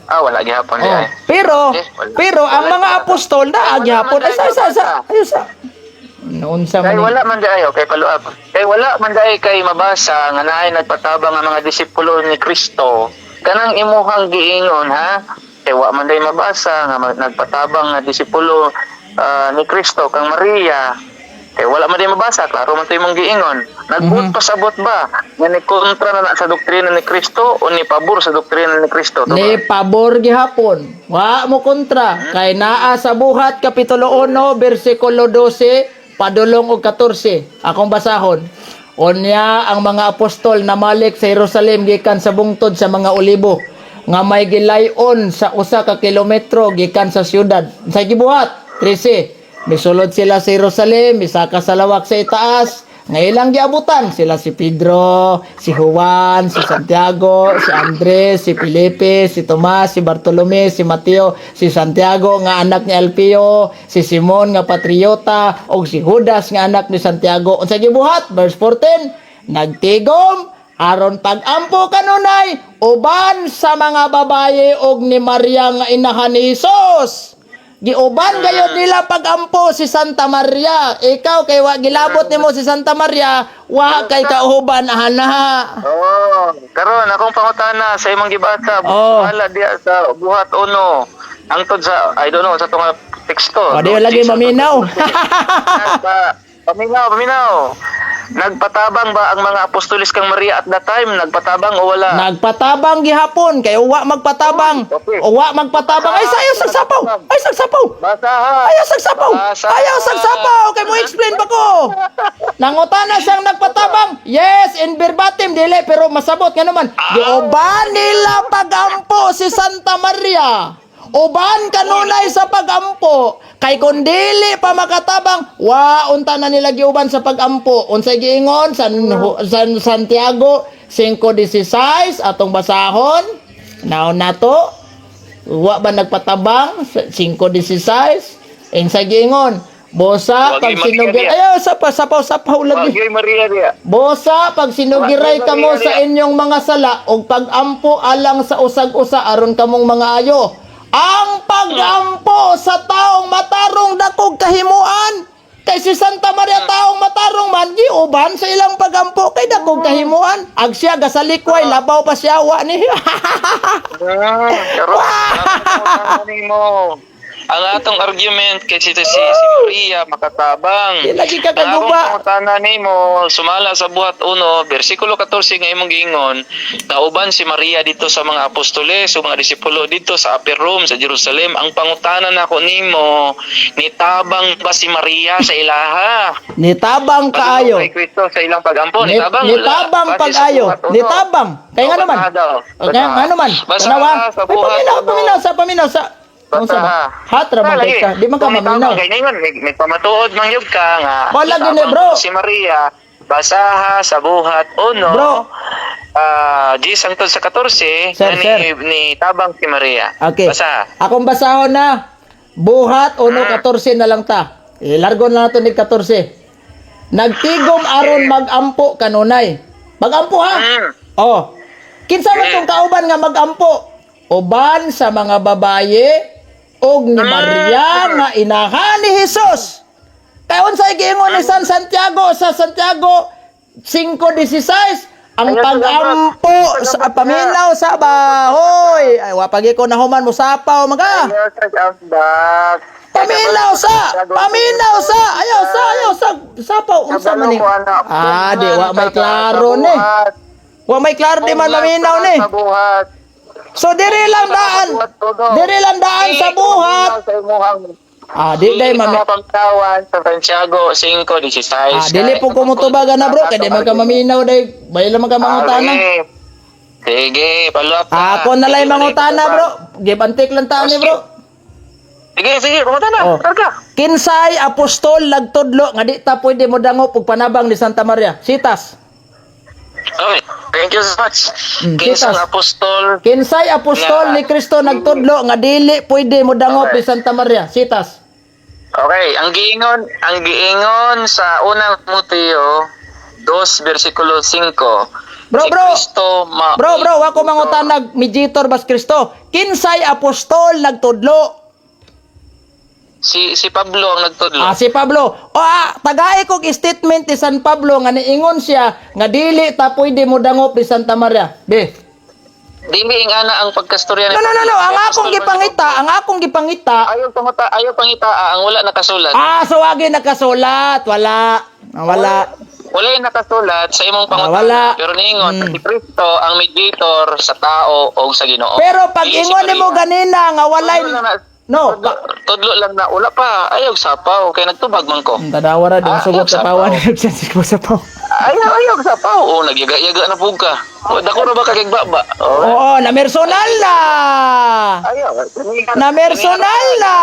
Ah, wala gihapon Oh. diay. Pero Eh, wala. pero ang Wala. mga apostol na Wala gihapon. man Ay, sa dahil sa sa. mabasa. Ayo sa. Noon sa Kay man. wala man diay, okay, follow up. Kay wala man diay kay mabasa nga naay nagpatabang ang mga disipulo ni Kristo. Kanang imuhang giingon, ha? Kay wa man diay mabasa nga nagpatabang nga disipulo ni Kristo kang Maria. Kay wala man diay mabasa, klaro man to imong giingon. Nagbuot pasabot ba nga ni kontra na na sa doktrina ni Kristo o ni pabor sa doktrina ni Kristo? To ba? Ni pabor gihapon. Wa mo kontra kay naa sa Buhat kapitulo 1 bersikulo 12 padulong og 14. Akong basahon. Unya ang mga apostol namalik sa Jerusalem gikan sa bungtod sa mga olibo nga may gilayon sa 1 ka kilometro gikan sa syudad. Sa gibuhat 13. Misulod sila sa Jerusalem, misaka sa lawak sa itaas, nga ilang giabutan sila si Pedro, si Juan, si Santiago, si Andres, si Felipe, si Tomas, si Bartolome, si Mateo, si Santiago nga anak ni Alpeo, si Simon nga patriota, ug si Judas nga anak ni Santiago. Unsa gibuhat? Verse 14, nagtigom aron pag-ampo kanunay uban sa mga babaye og ni Maria nga inahan ni Jesus. Giuban gayod nila pagampo si Santa Maria. Ikaw kay wa gilabot nimo si Santa Maria, wa kay kauban ahana. Oo. Karon akong pangutana sa imong gibasa, wala diya sa Buhat uno. Angtod sa, I don't know, sa tunga teksto. O di lagi maminaw. Paminaw, paminaw. Nagpatabang ba ang mga apostoles kang Maria at that time? Nagpatabang o wala? Nagpatabang gihapon kay uwa magpatabang. Okay. Uwa magpatabang. Ay sayo sagsapaw. Ay sagsapaw. Basaha. Ayaw sagsapaw. Basaha. Ayaw sagsapaw kay mo explain pa ko. Nangutana siyang nagpatabang. Yes, in verbatim dili pero masabot nga naman. Giuban nila pagampo si Santa Maria. Uban kanunay sa pagampo. Kay kun dili pa makatabang, wa unta na nila giuban sa pagampo. Unsay giingon San Santiago 5:16 atong basahon. Naon nato? Wa ba nagpatabang 5:16? Insay giingon, bosa Wag pag yung sinugir Maria. ayaw sa pa sapaw sapaw Wag lagi. yo'y Maria diya. Bosa pag sinugiray Wag yung kamo Maria sa diya. inyong mga sala og pagampo alang sa usag-usa aron kamong mga ayo. Ang pagampo sa taong matarong dakog kahimuan kay si Santa Maria taong matarong man giuban sa ilang pagampo kay dakog kahimuan. Ag siya gasalikway labaw pa siya wa ni. Karon, ang mo. Ang atong argument kay si Maria makatabang. Di lagi ka Ang akong kaguba. pangutana nimo sumala sa Buhat 1 bersikulo 14 nga imong giingon, nauban si Maria dito sa mga apostoles o mga disipulo dito sa upper room sa Jerusalem. Ang pangutana nako nimo, nitabang ba si Maria sa ilaha? Nitabang kaayo. Kay Kristo sa ilang pagampo, nitabang wala. Nitabang Base sa pag-ayo. Buhat uno. Nitabang. Kaya nga Oh, naman. basa daw. Kaya nga naman. Basa Tanawa. sa Ay, Buhat paminaw, uno. paminaw sa, paminaw sa. Unsa ba? Hatra man kay ka. Di man ka Kung maminaw. nitabang kay ningon, may pamatuod man gyud ka nga. Wala gyud ni, nitabang bro. si Maria basaha sa Buhat uno. Bro. Di sangtod sa 14 Sir, na ni, sir. ni tabang si Maria. Okay. Basa. Akong basahon na. Buhat 1:14 na lang ta. Ilargo na nato ni 14. Nagtigom aron magampo kanunay. Magampo ha. Oh. Kinsa man tong kauban nga magampo? Uban sa mga babaye og ni Maria nga inahan ni Jesus. Kay unsay giingon ni San Santiago sa Santiago 5:16 ang Ayaw, pagampo salamat. sa Salamat. paminaw sa bahoy. Ay wa pagi ko nahuman mo sapaw maga. Ayaw sa ambak. Paminaw sa, ayaw sa, sapaw unsa man ni? Ah, di wa may klaro ni. Wa may klaro di man maminaw ni. Sa buhat. So diri lang daan. Diri lang daan sa buhat. Sa imuhang Ah, di day mami. Mga pamtawan sa Santiago 5:16. Ah, dili po ko motubagan na bro kay di man ka maminaw day. Bayo lang man ka mangutana. Ah, Sige, follow up ka. Ako na lang Sige, mangutana bro. Give and take lang ta ni bro. Sige, sige, kumutana. Oh. Karga. Kinsay apostol nagtudlo nga di ta pwede mo dangop og panabang ni Santa Maria. Sitas. Okay, thank you so much. Kinsang Kitas. Apostol Kinsay apostol ni Kristo nagtudlo nga dili pwede mo dangop ni Santa Maria? Sitas. Okay, ang giingon sa Unang Timoteo 2 versikulo 5. Bro, Si bro. Kristo Bro, bro, wa ko mangutanag mediator bas Kristo. Kinsay apostol nagtudlo? Si si Pablo ang nagtudlo. Ah, si Pablo. O ah, tagay kog statement ni San Pablo nga niingon siya nga dili ta pwede mo dangop ni Santa Maria. Be. Dili ing ana ang pagkastorya ni No, no, no, no. Pablo. Ang Kay akong apostol man si gipangita, ang akong gipangita. Pablo. Ayaw panguta, ayaw pangita ah, ang wala nakasulat. Ah, so wagi nakasulat. Wala. Ah, wala. Wala yung nakasulat sa imong Ah, pangutana. wala. Pero niingon si Kristo ang mediator sa tao o sa Ginoo. Pero pag Dili si ingon nimo Maria. ganina nga walay Tudlo lang na, no, tudlo, tudlo lang na wala pa, ayaw sapaw kay nagtubag man ko. Tanawa ra dong Ah, sugot sa ayaw pawan sapaw. sa sapaw. Ayaw, ayaw sapaw. Oh, nagyaga-yaga na pug ka. O, dako ra ba kag ba? Oh. Oo, na personal na. Ayaw. Na personal na.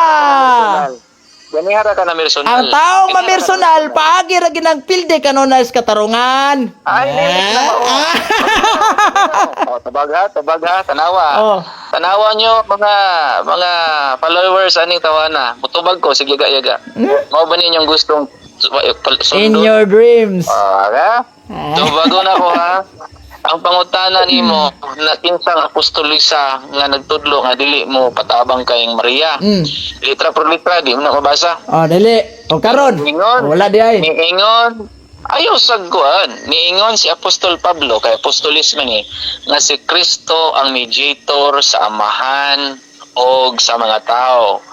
Ganihara ka na personal. Ang taong mamersonal paagi ra ginang pilde kanunay sa katarungan. Ay, dili na mao. Oh, tabag ha, tabag ha, tanawa. Oh. Tanawa nyo mga followers aning tawana. Mutubag ko sige yaga yaga. Mao ba ninyong gustong In sundon? your dreams. Ah, ha? Tubago na ko ha. Ang pangutana nimo na kinsang apostolisa nga nagtudlo nga dili mo patabang kay Maria. Litra por litra di mo na mabasa. Oh, dili. O karon. Niingon. Wala di ay. Niingon. Ayaw sagkuan. Niingon si Apostol Pablo kay apostolis man eh, nga si Kristo ang mediator sa Amahan og sa mga tao.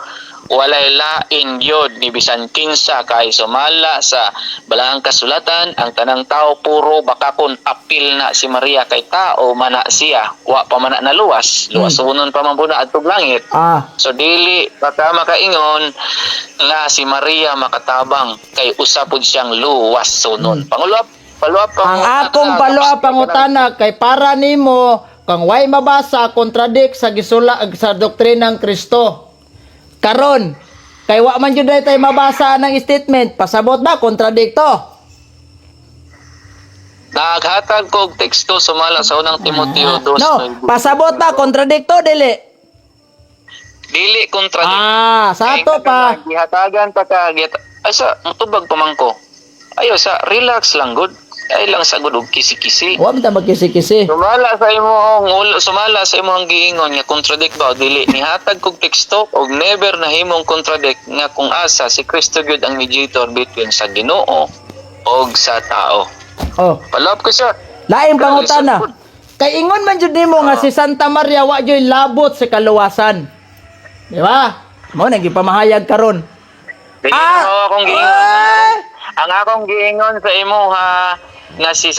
Walay lain yod ni bisan kinsa kay sumala sa balahang kasulatan ang tanang tao puro baka kun apil na si Maria kay tao mana siya, wa pa man na naluwas luwas. Pa man po na adtog langit. So dili baka makaingon nga si Maria makatabang kay usa pud siyang luwas sunon. Pangulop, paluap. Ang akong palua pangutana kay para nimo kang way mabasa contradict sa gisula sa doktrinang Kristo. Karon, kay wa man jud tay mabasa ng statement, pasabot ba contradict to? Naghatag ko og teksto sumala sa Unang Timoteo 2. No, pasabot ba contradict to dili? Dili contradict. Ah, sa ato pa. Gihatagan pa ka ay sa mutubag pa man ko. Ayo sa relax lang good. Ay lang sa good og kisi-kisi. Wa man ta magkisi-kisi. Sumala sa imong giingon nga contradict ba o dili, nihatag kog teksto og never nahimong contradict nga kung asa si Kristo gyud ang mediator between sa Ginoo og sa tao. Oh, Palop ko siya. laing pangutana. Kay ingon man jud nimo nga si Santa Maria wa jud labot sa kaluwasan. Di ba? Mo nang gipamahayag karon. Dili Ah! na akong giingon. Eh! Ang akong giingon sa imuha nga si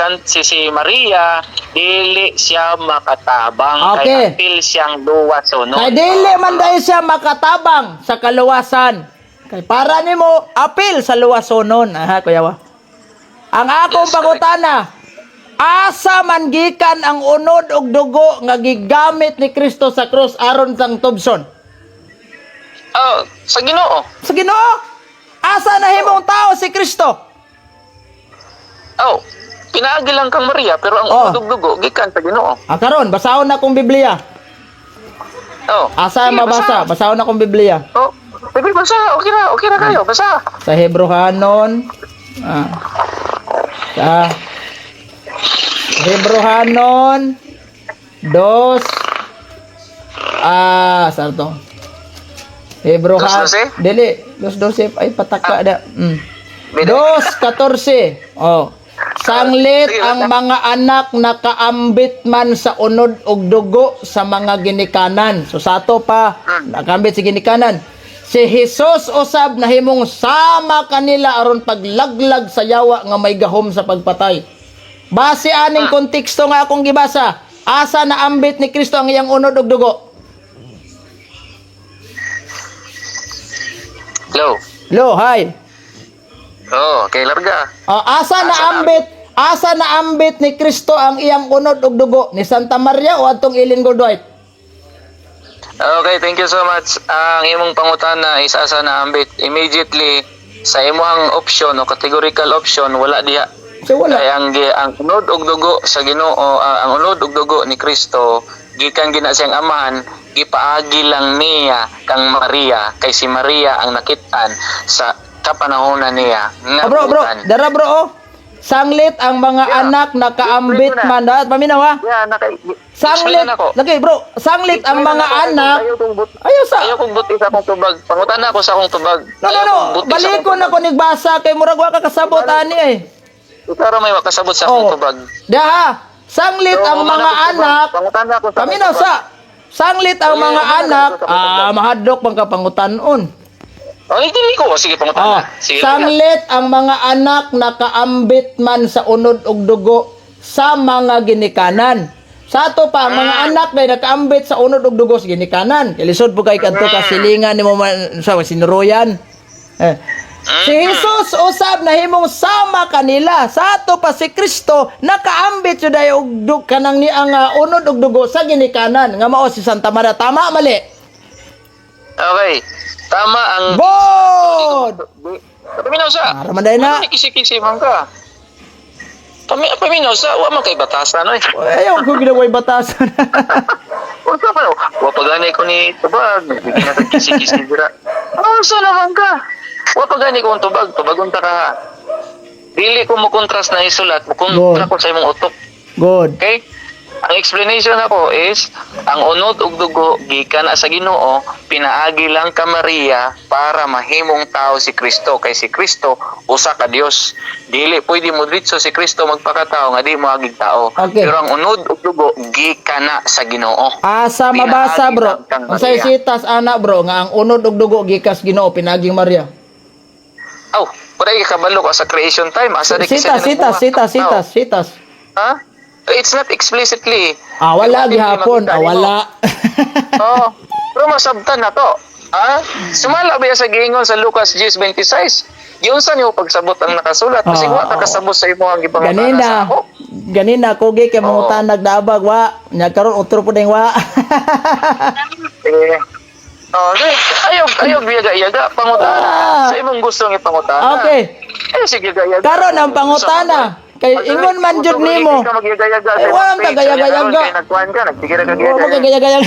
Maria dili siya makatabang kay apil siyang luwas sunon. Kay dili man dahil siya makatabang sa kaluwasan. Kay para nimo apil sa luwasonon. Aha, kuya wa. Ang akong Yes, pangutana, asa man gikan ang unod og dugo nga gigamit ni Kristo sa krus aron sang tubson? Oh, sa Ginoo. Sa Ginoo. Asa nahimong tao si Kristo? Oh, pinaagi lang kang Maria pero ang Oh. unod og dugo gikan sa Ginoo. Ah, karon basahon na kong Biblia. Oh. Asa Sige, mabasa? basa. Basahon na kong Biblia. Oh, sige, basa. Okay ra kayo, basa. Sa Hebrohanon. Ah. Sa Hebrohanon dos, ah, saan to? Hebrohan 2:12? Dili, 2:12 ay pataka da. Bili. 2:14. Oh. Sanglit Sige, ang basta. mga anak nakaambit man sa unod og dugo sa mga ginikanan. So sa ato pa, nakaambit sa ginikanan. Si Jesus usab nahimong sama kanila aron paglaglag sa yawa nga may gahom sa pagpatay. Base aning konteksto nga akong gibasa, asa naambit ni Kristo ang iyang unod og dugo? Hello. Lo, hi. Oh, okay, larga. Oh, asa naambit ni Kristo ang iyang unod og dugo, ni Santa Maria o atong Ellen Goldwhite? Okay, thank you so much. Ang imong pangutana is asa na ambit. Immediately sa imong option o categorical option, wala diha. So wala. Kay ang unod og dugo sa Ginoo, ang unod og dugo ni Kristo gikan gina siyang amahan, gipaagi lang niya kang Maria kay si Maria ang nakit-an sa kapanahonan niya nga Ah, bro, bro, buutan. dara bro oh. Sanglit ang mga anak nakaambit Explain mo na. man. Ah, paminaw ha. Yeah, naka Sanglit, explain na ako. lagi bro, sanglit ang Explain mga na ako. anak. Ayaw kong but Ayaw sa. Ayaw kong buti sa akong tubag. Pangutan na ako sa akong tubag. No, no, Ayaw no. kong buti sa akong Balikon na ko nigbasa kay murag wa ka kasabot ani eh. Ikaw ra may wakasabot sa akong Oh. tubag. Daha, sanglit So, ang humana mga ko tubag. anak. Pangutan na ako sa akong Paminaw tubag. sa. Sanglit ang Ay, mga humana ko anak, sa akong tubag. ah, mahadlok man ka pangutanon. Ay, dili ko. Sige, pangutan Ah, na. Sige, lang. sanglit ang mga anak nakaambit man sa unod ug dugo sa mga ginikanan. Sa ato pa, ang mga anak na nakaambit sa unod ug dugo sa ginikanan. Kay lisod po kay kadto ka silingan nimo man sa sinuruyan. Eh. Si Jesus usab nahimong sama kanila. Sa ato pa si Kristo nakaambit jud ay og kanang ni ang unod ug dugo sa ginikanan nga mao si Santa Maria. Tama mali? Okay. Tama ang Bod! Paminaw sa. Ah, ramanday na. Ano ni kisi-kisi man ka? Paminaw sa, wa man kay batasan oy. Ayaw ko ginaway batasan. Unsa pa wa pa gani ko ni tubag, bigyan na kag kisi-kisi dira. Unsa naman ka? Wa pa gani ko ang tubag, tubagon ta ka ha. Dili ko mo kontrast na isulat, mo kontra Good. ko sa imong utok. Good. Okay? Ang explanation ako is ang unod ug dugo gikan na sa Ginoo, pinaagi lang ka Maria para mahimong tao si Kristo kay si Kristo usa ka Dios. Dili pwede mo diretso si Kristo magpakatao nga di mo agig tao. Okay. Pero ang unod ug dugo gikan na sa Ginoo. Asa mabasa Pinaagi bro. lang kang Ang say Maria. sitas ana bro nga ang unod og dugo gikas Ginoo pinaging Maria. Aw, pwede ka kabalo ka sa creation time asa di Sitas sitas sitas sitas sitas. Ha? It's not explicitly. Ah, wala Pero gihapon, makita ah, nimo. wala. Oo. Pero masabtan na to. Ha? Sumala ba sa giingon sa Lucas 10:26? Giunsa niyo pagsabot ang nakasulat? Kasi Ah, wa ka kasabot sa imo ang gipangutana sa Ganina. ako. Ganina kugi kay mangutan nagdabag wa. Nya karon utro pud ning wa. Eh. Oh, ayaw ayaw yaga-yaga pangutana. Ah. Sa imong gusto nga ipangutana. Okay. Eh sige yaga. Karon ang pangutana kay ingon man jud nimo. Ka Eh, walang tagayaga-yaga. Kay nagkuan ka, nagtigil ka Wa mo yaga. kagaya-gaya.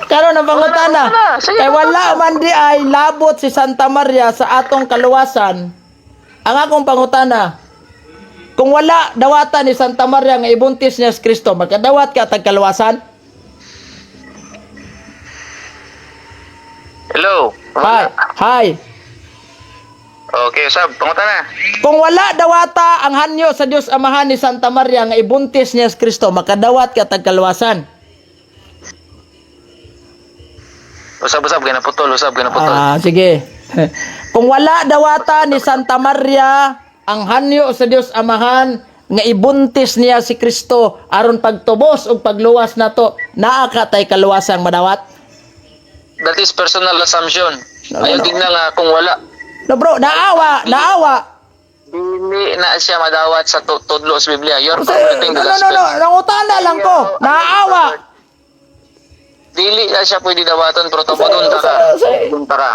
Karon ang pangutana. Wala, sige, Kay wala man di ay labot si Santa Maria sa atong kaluwasan. Ang akong pangutana, kung wala dawatan ni Santa Maria nga ibuntis niya si Kristo, magkadawat ka tag kaluwasan? Hello. Hi. Hi. Okay, sab, pangutana. Kung wala dawata ang hanyo sa Dios Amahan ni Santa Maria nga ibuntis niya si Kristo, makadawat ka tag kaluwasan? Usab-usab kay naputol, usab kay naputol. Ah, sige. Kung wala dawata ni Santa Maria ang hanyo sa Dios Amahan nga ibuntis niya si Kristo aron pagtubos ug pagluwas nato, naa ka tay kaluwasang madawat? That is personal assumption. No, no, Ayaw no. tignan nga kung wala. No bro, naawa, naawa. Dili na siya madawat sa tudlo sa Biblia. You're Kasi, perverting no, the no, no, gospel. no, nangutana lang ko. Naawa. Dili na siya pwede dawaton pero tubagon ta ka. Tubagon ta ka.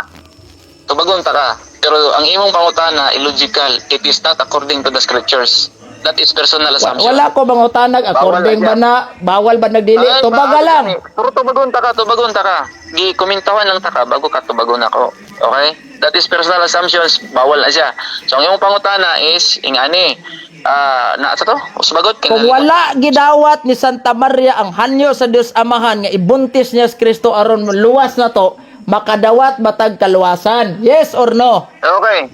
Tubagon ta ka. Pero ang imong pangutana illogical. It is not according to the scriptures. That is personal assumption. Wala ko mangutanag according ba Bawal na bawal ba nagdili? Ay, Tubaga maaari lang. gani. Pero tubagon ta ka, tubagon ta ka. Gi-commentawan lang ta ka bago ka tubagon ako. Okay? That is personal assumptions. Bawal na siya. So ang imong pangutana is ingani. Ah, na sa to? Usbagot Kung wala gidawat ni Santa Maria ang hanyo sa Dios Amahan nga ibuntis niya si Kristo aron luwas na to, makadawat batag kaluwasan. Yes or no? Okay.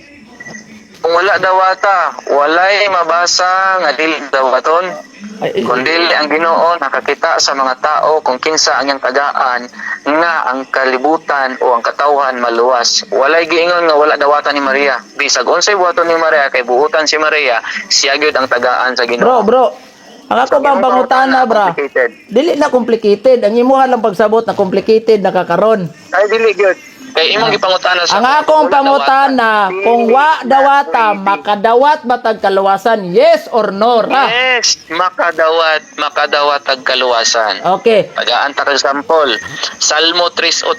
Kung wala dawata, walay mabasa nga dili dawaton. Ay, Kung dili ang Ginoo nakakita sa mga tao kung kinsa ang iyang tagaan nga ang kalibutan o ang katawhan maluwas. Walay giingon nga wala dawatan ni Maria. Bisag unsay buhaton ni Maria kay buutan si Maria, siya gyud ang tagaan sa Bro, Ginoo. bro. Ang ako bang pangutana, bra? Complicated. Dili na complicated. Ang imuha lang pagsabot na complicated na kakaron. Ay dili gyud. Kay imong gipangutana sa Ang akong wala pangutana, dawata. kung wa Dili na dawata, pwede. Makadawat ba tag kaluwasan? Yes or no ra? Yes, makadawat, makadawat ang kaluwasan. Okay. Tagaan ta kag sample. Salmo 3:8,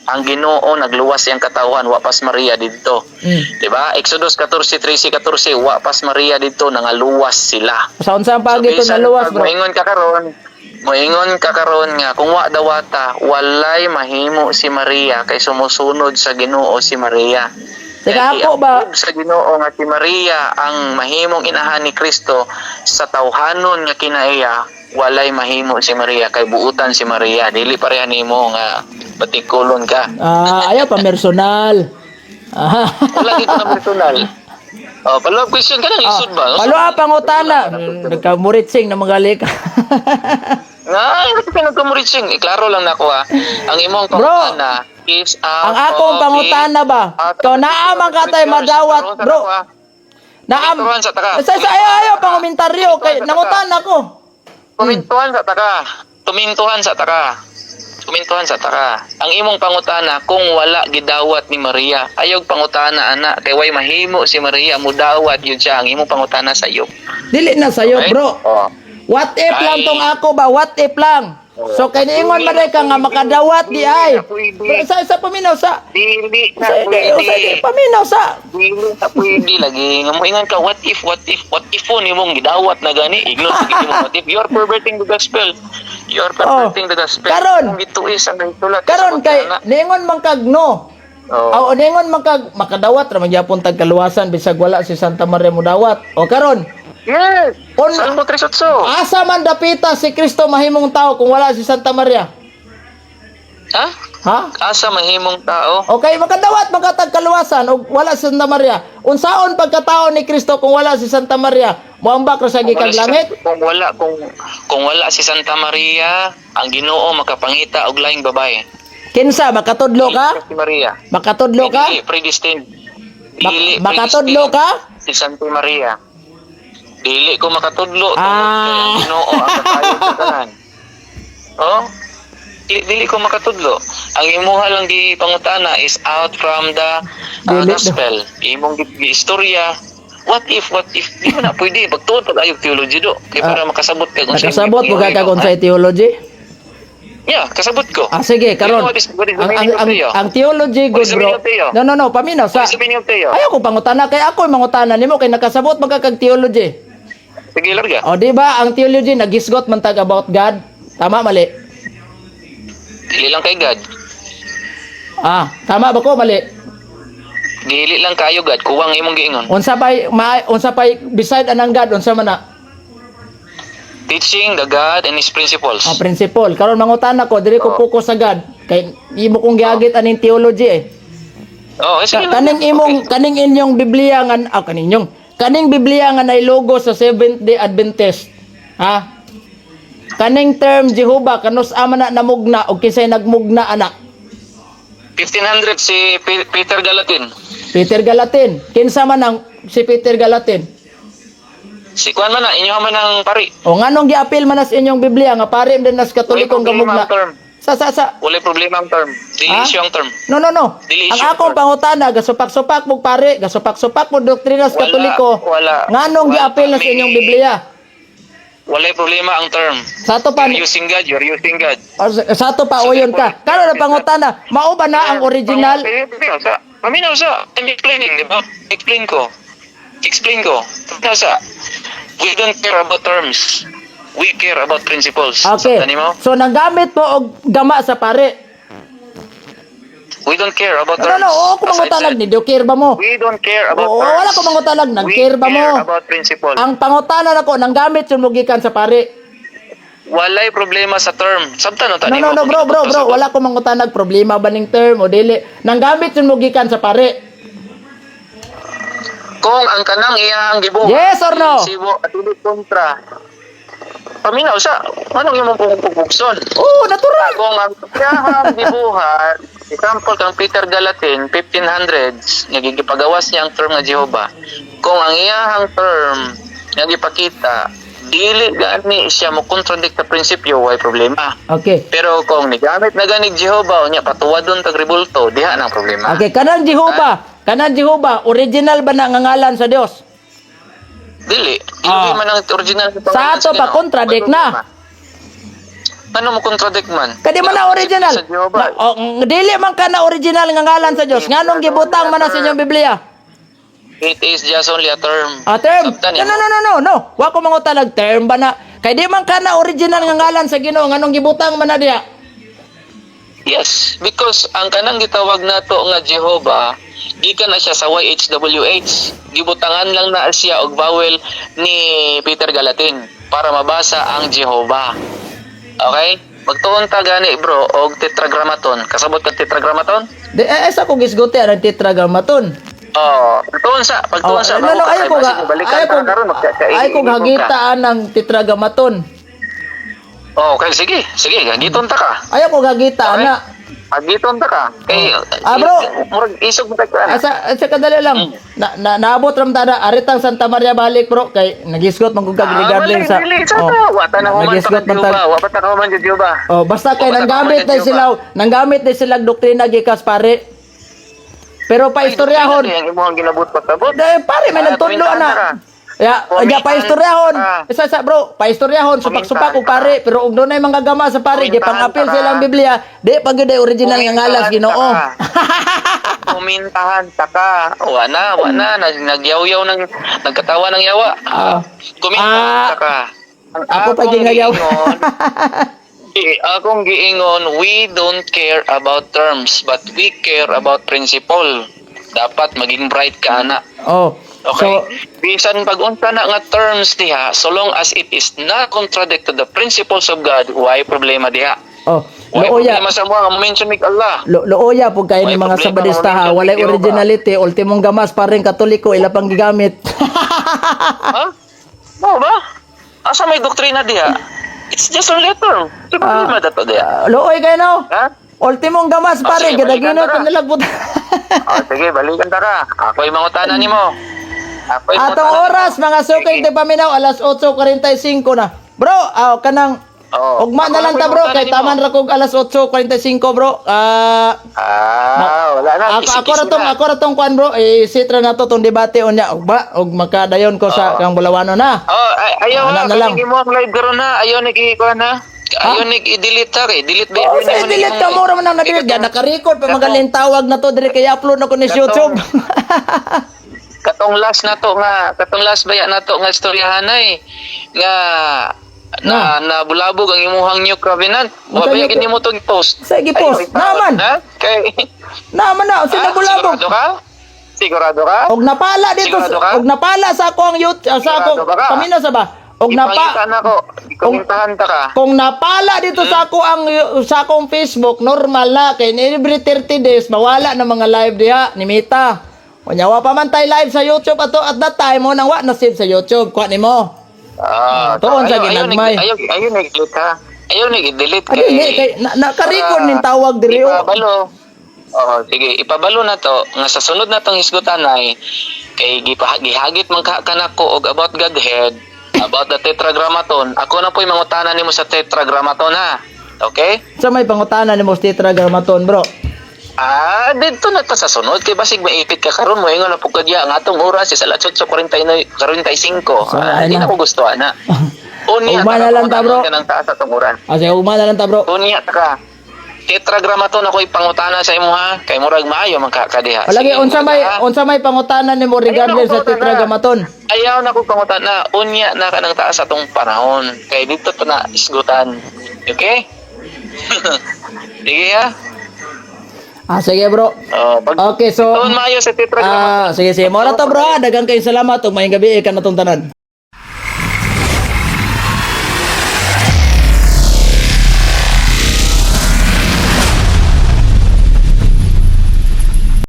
ang Ginoo nagluwas siyang katawhan, wa pas Maria didto. Di ba? Exodus 14:13 14, wa pas Maria didto, nangaluwas sila. Sa unsa ang pagi ito bisan naluwas, pag bro? Moingon ka karon nga kung wa dawata, walay mahimo si Maria kay sumusunod sa Ginoo si Maria. Teka, Dahil ako ba? i-approve sa Ginoo nga si Maria ang mahimong inahan ni Kristo sa tawhanon nga kinaiya, walay mahimo si Maria kay buutan si Maria. Dili pareha nimo nga patikulon ka. Ah, ayaw pa personal. Ah. Wala dito na personal. Oh, follow up question ka nang isod ba? Palo ah, pangutana. Nagkamuritsing na mga ka. Nga, hindi ka nagkamuritsing. Iklaro lang nako ah. Ang imong Bro, pangutana is out ang akong of pangutana ba? out of Ikaw the naaman ka tayo scriptures. madawat, Karon sa bro. tako, ah. Naam. Turuan sa taka. Sa ayaw, ayaw pangomentaryo kay Turuan sa taka. nangutana ko. Kumintuhan sa taka. Tumintuhan sa taka. Kumintuhan sa taka. Ang imong pangutana kung wala gidawat ni Maria. Ayog pangutana ana kay way mahimo si Maria mudawat yun siya ang imong pangutana sa iyo. Dili na sayo, Okay? bro. Oh. What if lang Ay. tong ako ba? What if lang? So kay niingon man ka nga makadawat di ay. Pwede. Bro, sa paminaw sa. Dili na Sa di, pwede. sa di, paminaw sa. Dili na pwede lagi. Nga moingon ka what if, what if, what if po nimong gidawat na gani. Ignore sa gid mo what if. You are perverting the gospel. You are perverting the gospel. Oh. Karon. Kung gituis ang nagsulat sa Karon kay pagkana. niingon man kag no. Oh. Aw, niingon man kag makadawat ra man gyapon tag kaluwasan bisag wala si Santa Maria mudawat. O karon, Yes. Salmo 3:8. Asa man dapita si Kristo mahimong tao kung wala si Santa Maria? Ha? Ha? Asa mahimong tao? Okay, makadawat makatag kaluwasan og wala si Santa Maria. Unsaon pagkatao ni Kristo kung wala si Santa Maria? Moambak ra sa Kung wala gikan si langit? Kung wala si Santa Maria, ang Ginoo makapangita og laing babae. Kinsa makatudlo ka? Dili si Maria. Makatudlo ka? Dili predestined. Dili Makatudlo ka? predestined si Santa Maria. Dili ko makatudlo tungod Ah. kay ang Ginoo ang kakayo sa tanan. Oh? Dili ko makatudlo. Ang imuha lang gi pangutana is out from the Dili daw. gospel. Imong gi istorya. What if, what if, di mo na pwede. Pagtuod pag ayog theology do. Kay para makasabot ka kung sa imong Nakasabot mo ka gipangyari, kung no? sa theology? Yeah, kasabot ko. Ah, sige, karon. You know what is the Ang, meaning ang, of ang, theo? ang theology What good is the bro. meaning of theo? No, no, no, paminaw sa. What is the meaning of theo? Ayaw ko pangutana kay ako mangutana nimo kay nakasabot man ka kag theology. Sige, larga. O di ba ang theology nagisgot man tag about God? Tama mali? Dili lang kay God. Ah, tama ba ko mali? Dili lang kayo God. Kuwang imong giingon. Unsa pay beside anang God unsa man na? Teaching the God and His principles. Ang principle. Karon mangutana ko diri ko Oo. focus sa God kay imo kong giagit aning theology eh. Oh, eh, sige lang. Kaning imong kaning inyong Biblia nga ah, kaning Biblia nga nay logo sa Seventh Day Adventist. Ha? Kaning term Jehovah kanus ama na namugna og kinsay nagmugna ana? 1500 si Peter Galatin. Peter Galatin. Kinsa man ang si Peter Galatin? Si Kuan man na, inyo man ang pari. O nganong giapil man nas inyong Biblia nga pare din nas Katolikong Walay problema gamugna. ang term. Sa sa. Walay problema ang term. Dili Ha? issue ang term. No, no, no. Dili Ang issue, akong sir. pangutana gasupak-supak mo pare, gasupak-supak mo doktrina sa Wala, Katoliko. wala. Nganong Wala. giapil nas inyong Biblia? Walay problema ang term. Sa ato pa You're using God, you're using God. o, sa ato pa uyon ka. Karon ang pangutana, mao ba na ang original? Paminaw sa. Paminaw sa. I'm explaining, di ba? Explain ko. Explain ko. Paminaw sa. We don't care about terms. We care about principles. Okay. Sabtan nimo? So nanggamit mo og gama sa pare. We don't care about No, terms. no, no. Oo, ko As I've mangutanag said, ni do care ba mo? we don't care about Oo, terms. wala ko mangutanag, We nag-care ba mo? care about principle. Ang pangutana nako nanggamit yun mo gikan sa pare. Walay problema sa term. Sabtan no No, no, no, bro, bro, bro, wala ko mangutanag problema ba ning term o dili. Nanggamit yun mo gikan sa pare. Kung ang kanang iyang gibuhat. Yes or no? Sibo at dili kontra. Paminaw sa. Anong imong pugpugson? Oo, natural. Kung ang iyang gibuhat, example kang Peter Galatin, 1500s, nga gipagawas niya ang term nga Jehovah. Kung ang iyang term nga gipakita dili gani siya mo contradict sa prinsipyo, way problema. Pero kung nigamit na gani Jehovah unya patuwadon tag rebulto, diha nang problema. Okay, kanang Jehovah, original ba na nga ngalan sa Dios? Dili, dili man ang original sa Sa pangalan ato pa, Ginoo. contradict Way na. problema. Ano mo contradict man? Kadi man na original. Sa Jehovah. Na, oh, dili man ka na original nga ngalan sa Dios. Nganong gibutang man na sa inyong Biblia? It is just only a term. Ah, term. Sabtan No, no, no, no, no, no. Wa ko mangutanag term ba na. Kay di man ka na original nga ngalan sa Ginoo, nganong gibutang man na diya? Yes, because ang kanang gitawag nato nga Jehovah, gikan na siya sa YHWH. Gibutangan lang na siya og vowel ni Peter Galatin para mabasa ang Jehovah. Okay? Magtuon ta gani, bro, og tetragrammaton. Kasabot ka tetragrammaton? Di eh, sa kong gisguti ang tetragrammaton. Oh, pagtuon sa, pagtuon Oh, sa. no, no, ayaw ko ga, ayaw ko hagitaan ng tetragrammaton. Oh, okay, sige. Sige, hagiton ta ka. Ayaw ko hagitaan na. Hagiton ta ka. Kay Ah, bro. Murag isog mo kay kuan. Asa kadali lang. Na naabot ram ta na aritang Santa Maria balik, bro, kay nagisgot man gud kag regarding sa Ah, dili, sa oh, wa ta na human nagisgot pa man ta. Jehovah, wa pa ta human sa Jehovah. Oh, basta kay Wa pa ta nanggamit human na sa sila, nanggamit na sila doktrina gikas pare. Pero pa istoryahon, Ang imong ginabot pasabot. dahil pare may Ah, nagtudlo kumintahan na. ka. Ya, nya pa istoryahon. Kumintahan ka. Isa sa bro, pa istoryahon supak-supak og pare, pero og dunay mga gama sa pare Kumintahan gipang-apil ka. sa ilang Biblia, di pa gyud ay original nga ngalas Kumintahan Ginoo. ka. Kumintahan ta ka. Wa na, wa na. Nagyaw-yaw ng nagkatawa ng yawa. Kumintahan ta ka. Ang Ako pa akong gingayaw. giingon, eh, akong giingon, we don't care about terms, but we care about principle. Dapat maging bright ka na. Oh. Okay. So, Bisan pag unsa na nga terms diha, so long as it is not contradict to the principles of God, why problema diha? Oh, Why luoya. problema sa mga nga mention mig Allah? Luoya po kayo ni May mga problema, Sabadista ha, mamamention walay ni Jehovah. originality, ultimong gamas pa rin Katoliko ila pang gigamit. Ha? Mao ba? Asa may doktrina diha? It's just only a term. Di problema dato diha. Ah, luoy kayo no. Ha? Ultimong gamas Oh, pare, sige, balikan gidagino ta pa ra. nila put. Oh, sige, balikan ta ka. Ako'y mangutana nimo. Ako'y Atong mangutana oras mga suking Sige. ti paminaw alas 8:45 na. Bro, aw kanang Oh. ugma na Ako lang na ta, bro, mangutana kay nimo. taman ra kog alas 8:45, bro. Ah, wala na. Ako ako ra Kisi-kisi tong na. ako ra tong kuan, bro, eh sitra na to tong debate unya ug ba og makadayon ko sa kang Bulawano na. Oh, ay, ayaw Ana ha, na lang. kaning imo ang live karon ha. Ayaw nag i-kuan ha. Ayaw nag i-delete ha kay delete ba? Oh, sa delete ka mo ra man ang na-delete. Ga naka-record pa magaling tawag na to dire kay upload na ko ni sa YouTube. Katong last na to nga, katong last baya na to nga istoryahanay nga na na bulabog ang imuhang new covenant. Wa Unsa ba new gini mo tong post? Sa gi-post. Ayaw, ipawat Naman. na. Kay Naman na sila Ah, bulabog. Sigurado ka? Sigurado ka? Og napala dito Sigurado ka? og napala sa ako ang YouTube sa ako Sigurado ka ka? paminaw sa ba? Og Ipangita napa na ko. Ikomentahan ta ka. Kung napala dito sa ako ang sa akong Facebook, normal na kay every 30 days mawala ng mga live diha ni Mita. Unya wa pa man tay live sa YouTube ato at that time mo nang wa na save sa YouTube kuha nimo. Ah, Tuon sa ayaw- ayaw ginagmay. Ayaw ayaw nag-delete ha. Ayaw nag-delete Adi kay na, naka-record ning tawag diri oh. Ipabalo. Oo, sige, ipabalo na to nga sa sunod na tong hisgutanay kay gihagit man ka kanako og about Godhead, about the tetragrammaton. Ako na po'y mangutana nimo sa tetragrammaton ha. Okay? Sa may pangutana nimo sa tetragrammaton, bro. Ah, dito na ta sa sunod kay basig maipit ka karon mo ingon na pud ka diya ang atong oras is alas 8:49 45. So, Ah, ay di na. na ko gusto ana. Unya Ugma na lang ta, bro. Kanang taas atong oras. Ah, sige, ugma na lang ta, bro. Unya ta ka. Tetragrammaton ako ipangutana sa imo ha. Kay murag maayo man ka kadiha. Palagi Sige, ha? unsa may pangutana nimo regardless Ayaw sa na, pangutana. tetragrammaton? Ayaw na ko pangutana. Unya na ka ng taas atong panahon. Kay dito to na isgutan. Okay? Sige ha. Ah, sige, bro. Oh, pag Okay, so tuon maayo sa tetragrammaton. Ah, sige sige. Mora to, bro. Ah. Daghang kayong salamat ug maayong gabi ka natong tanan.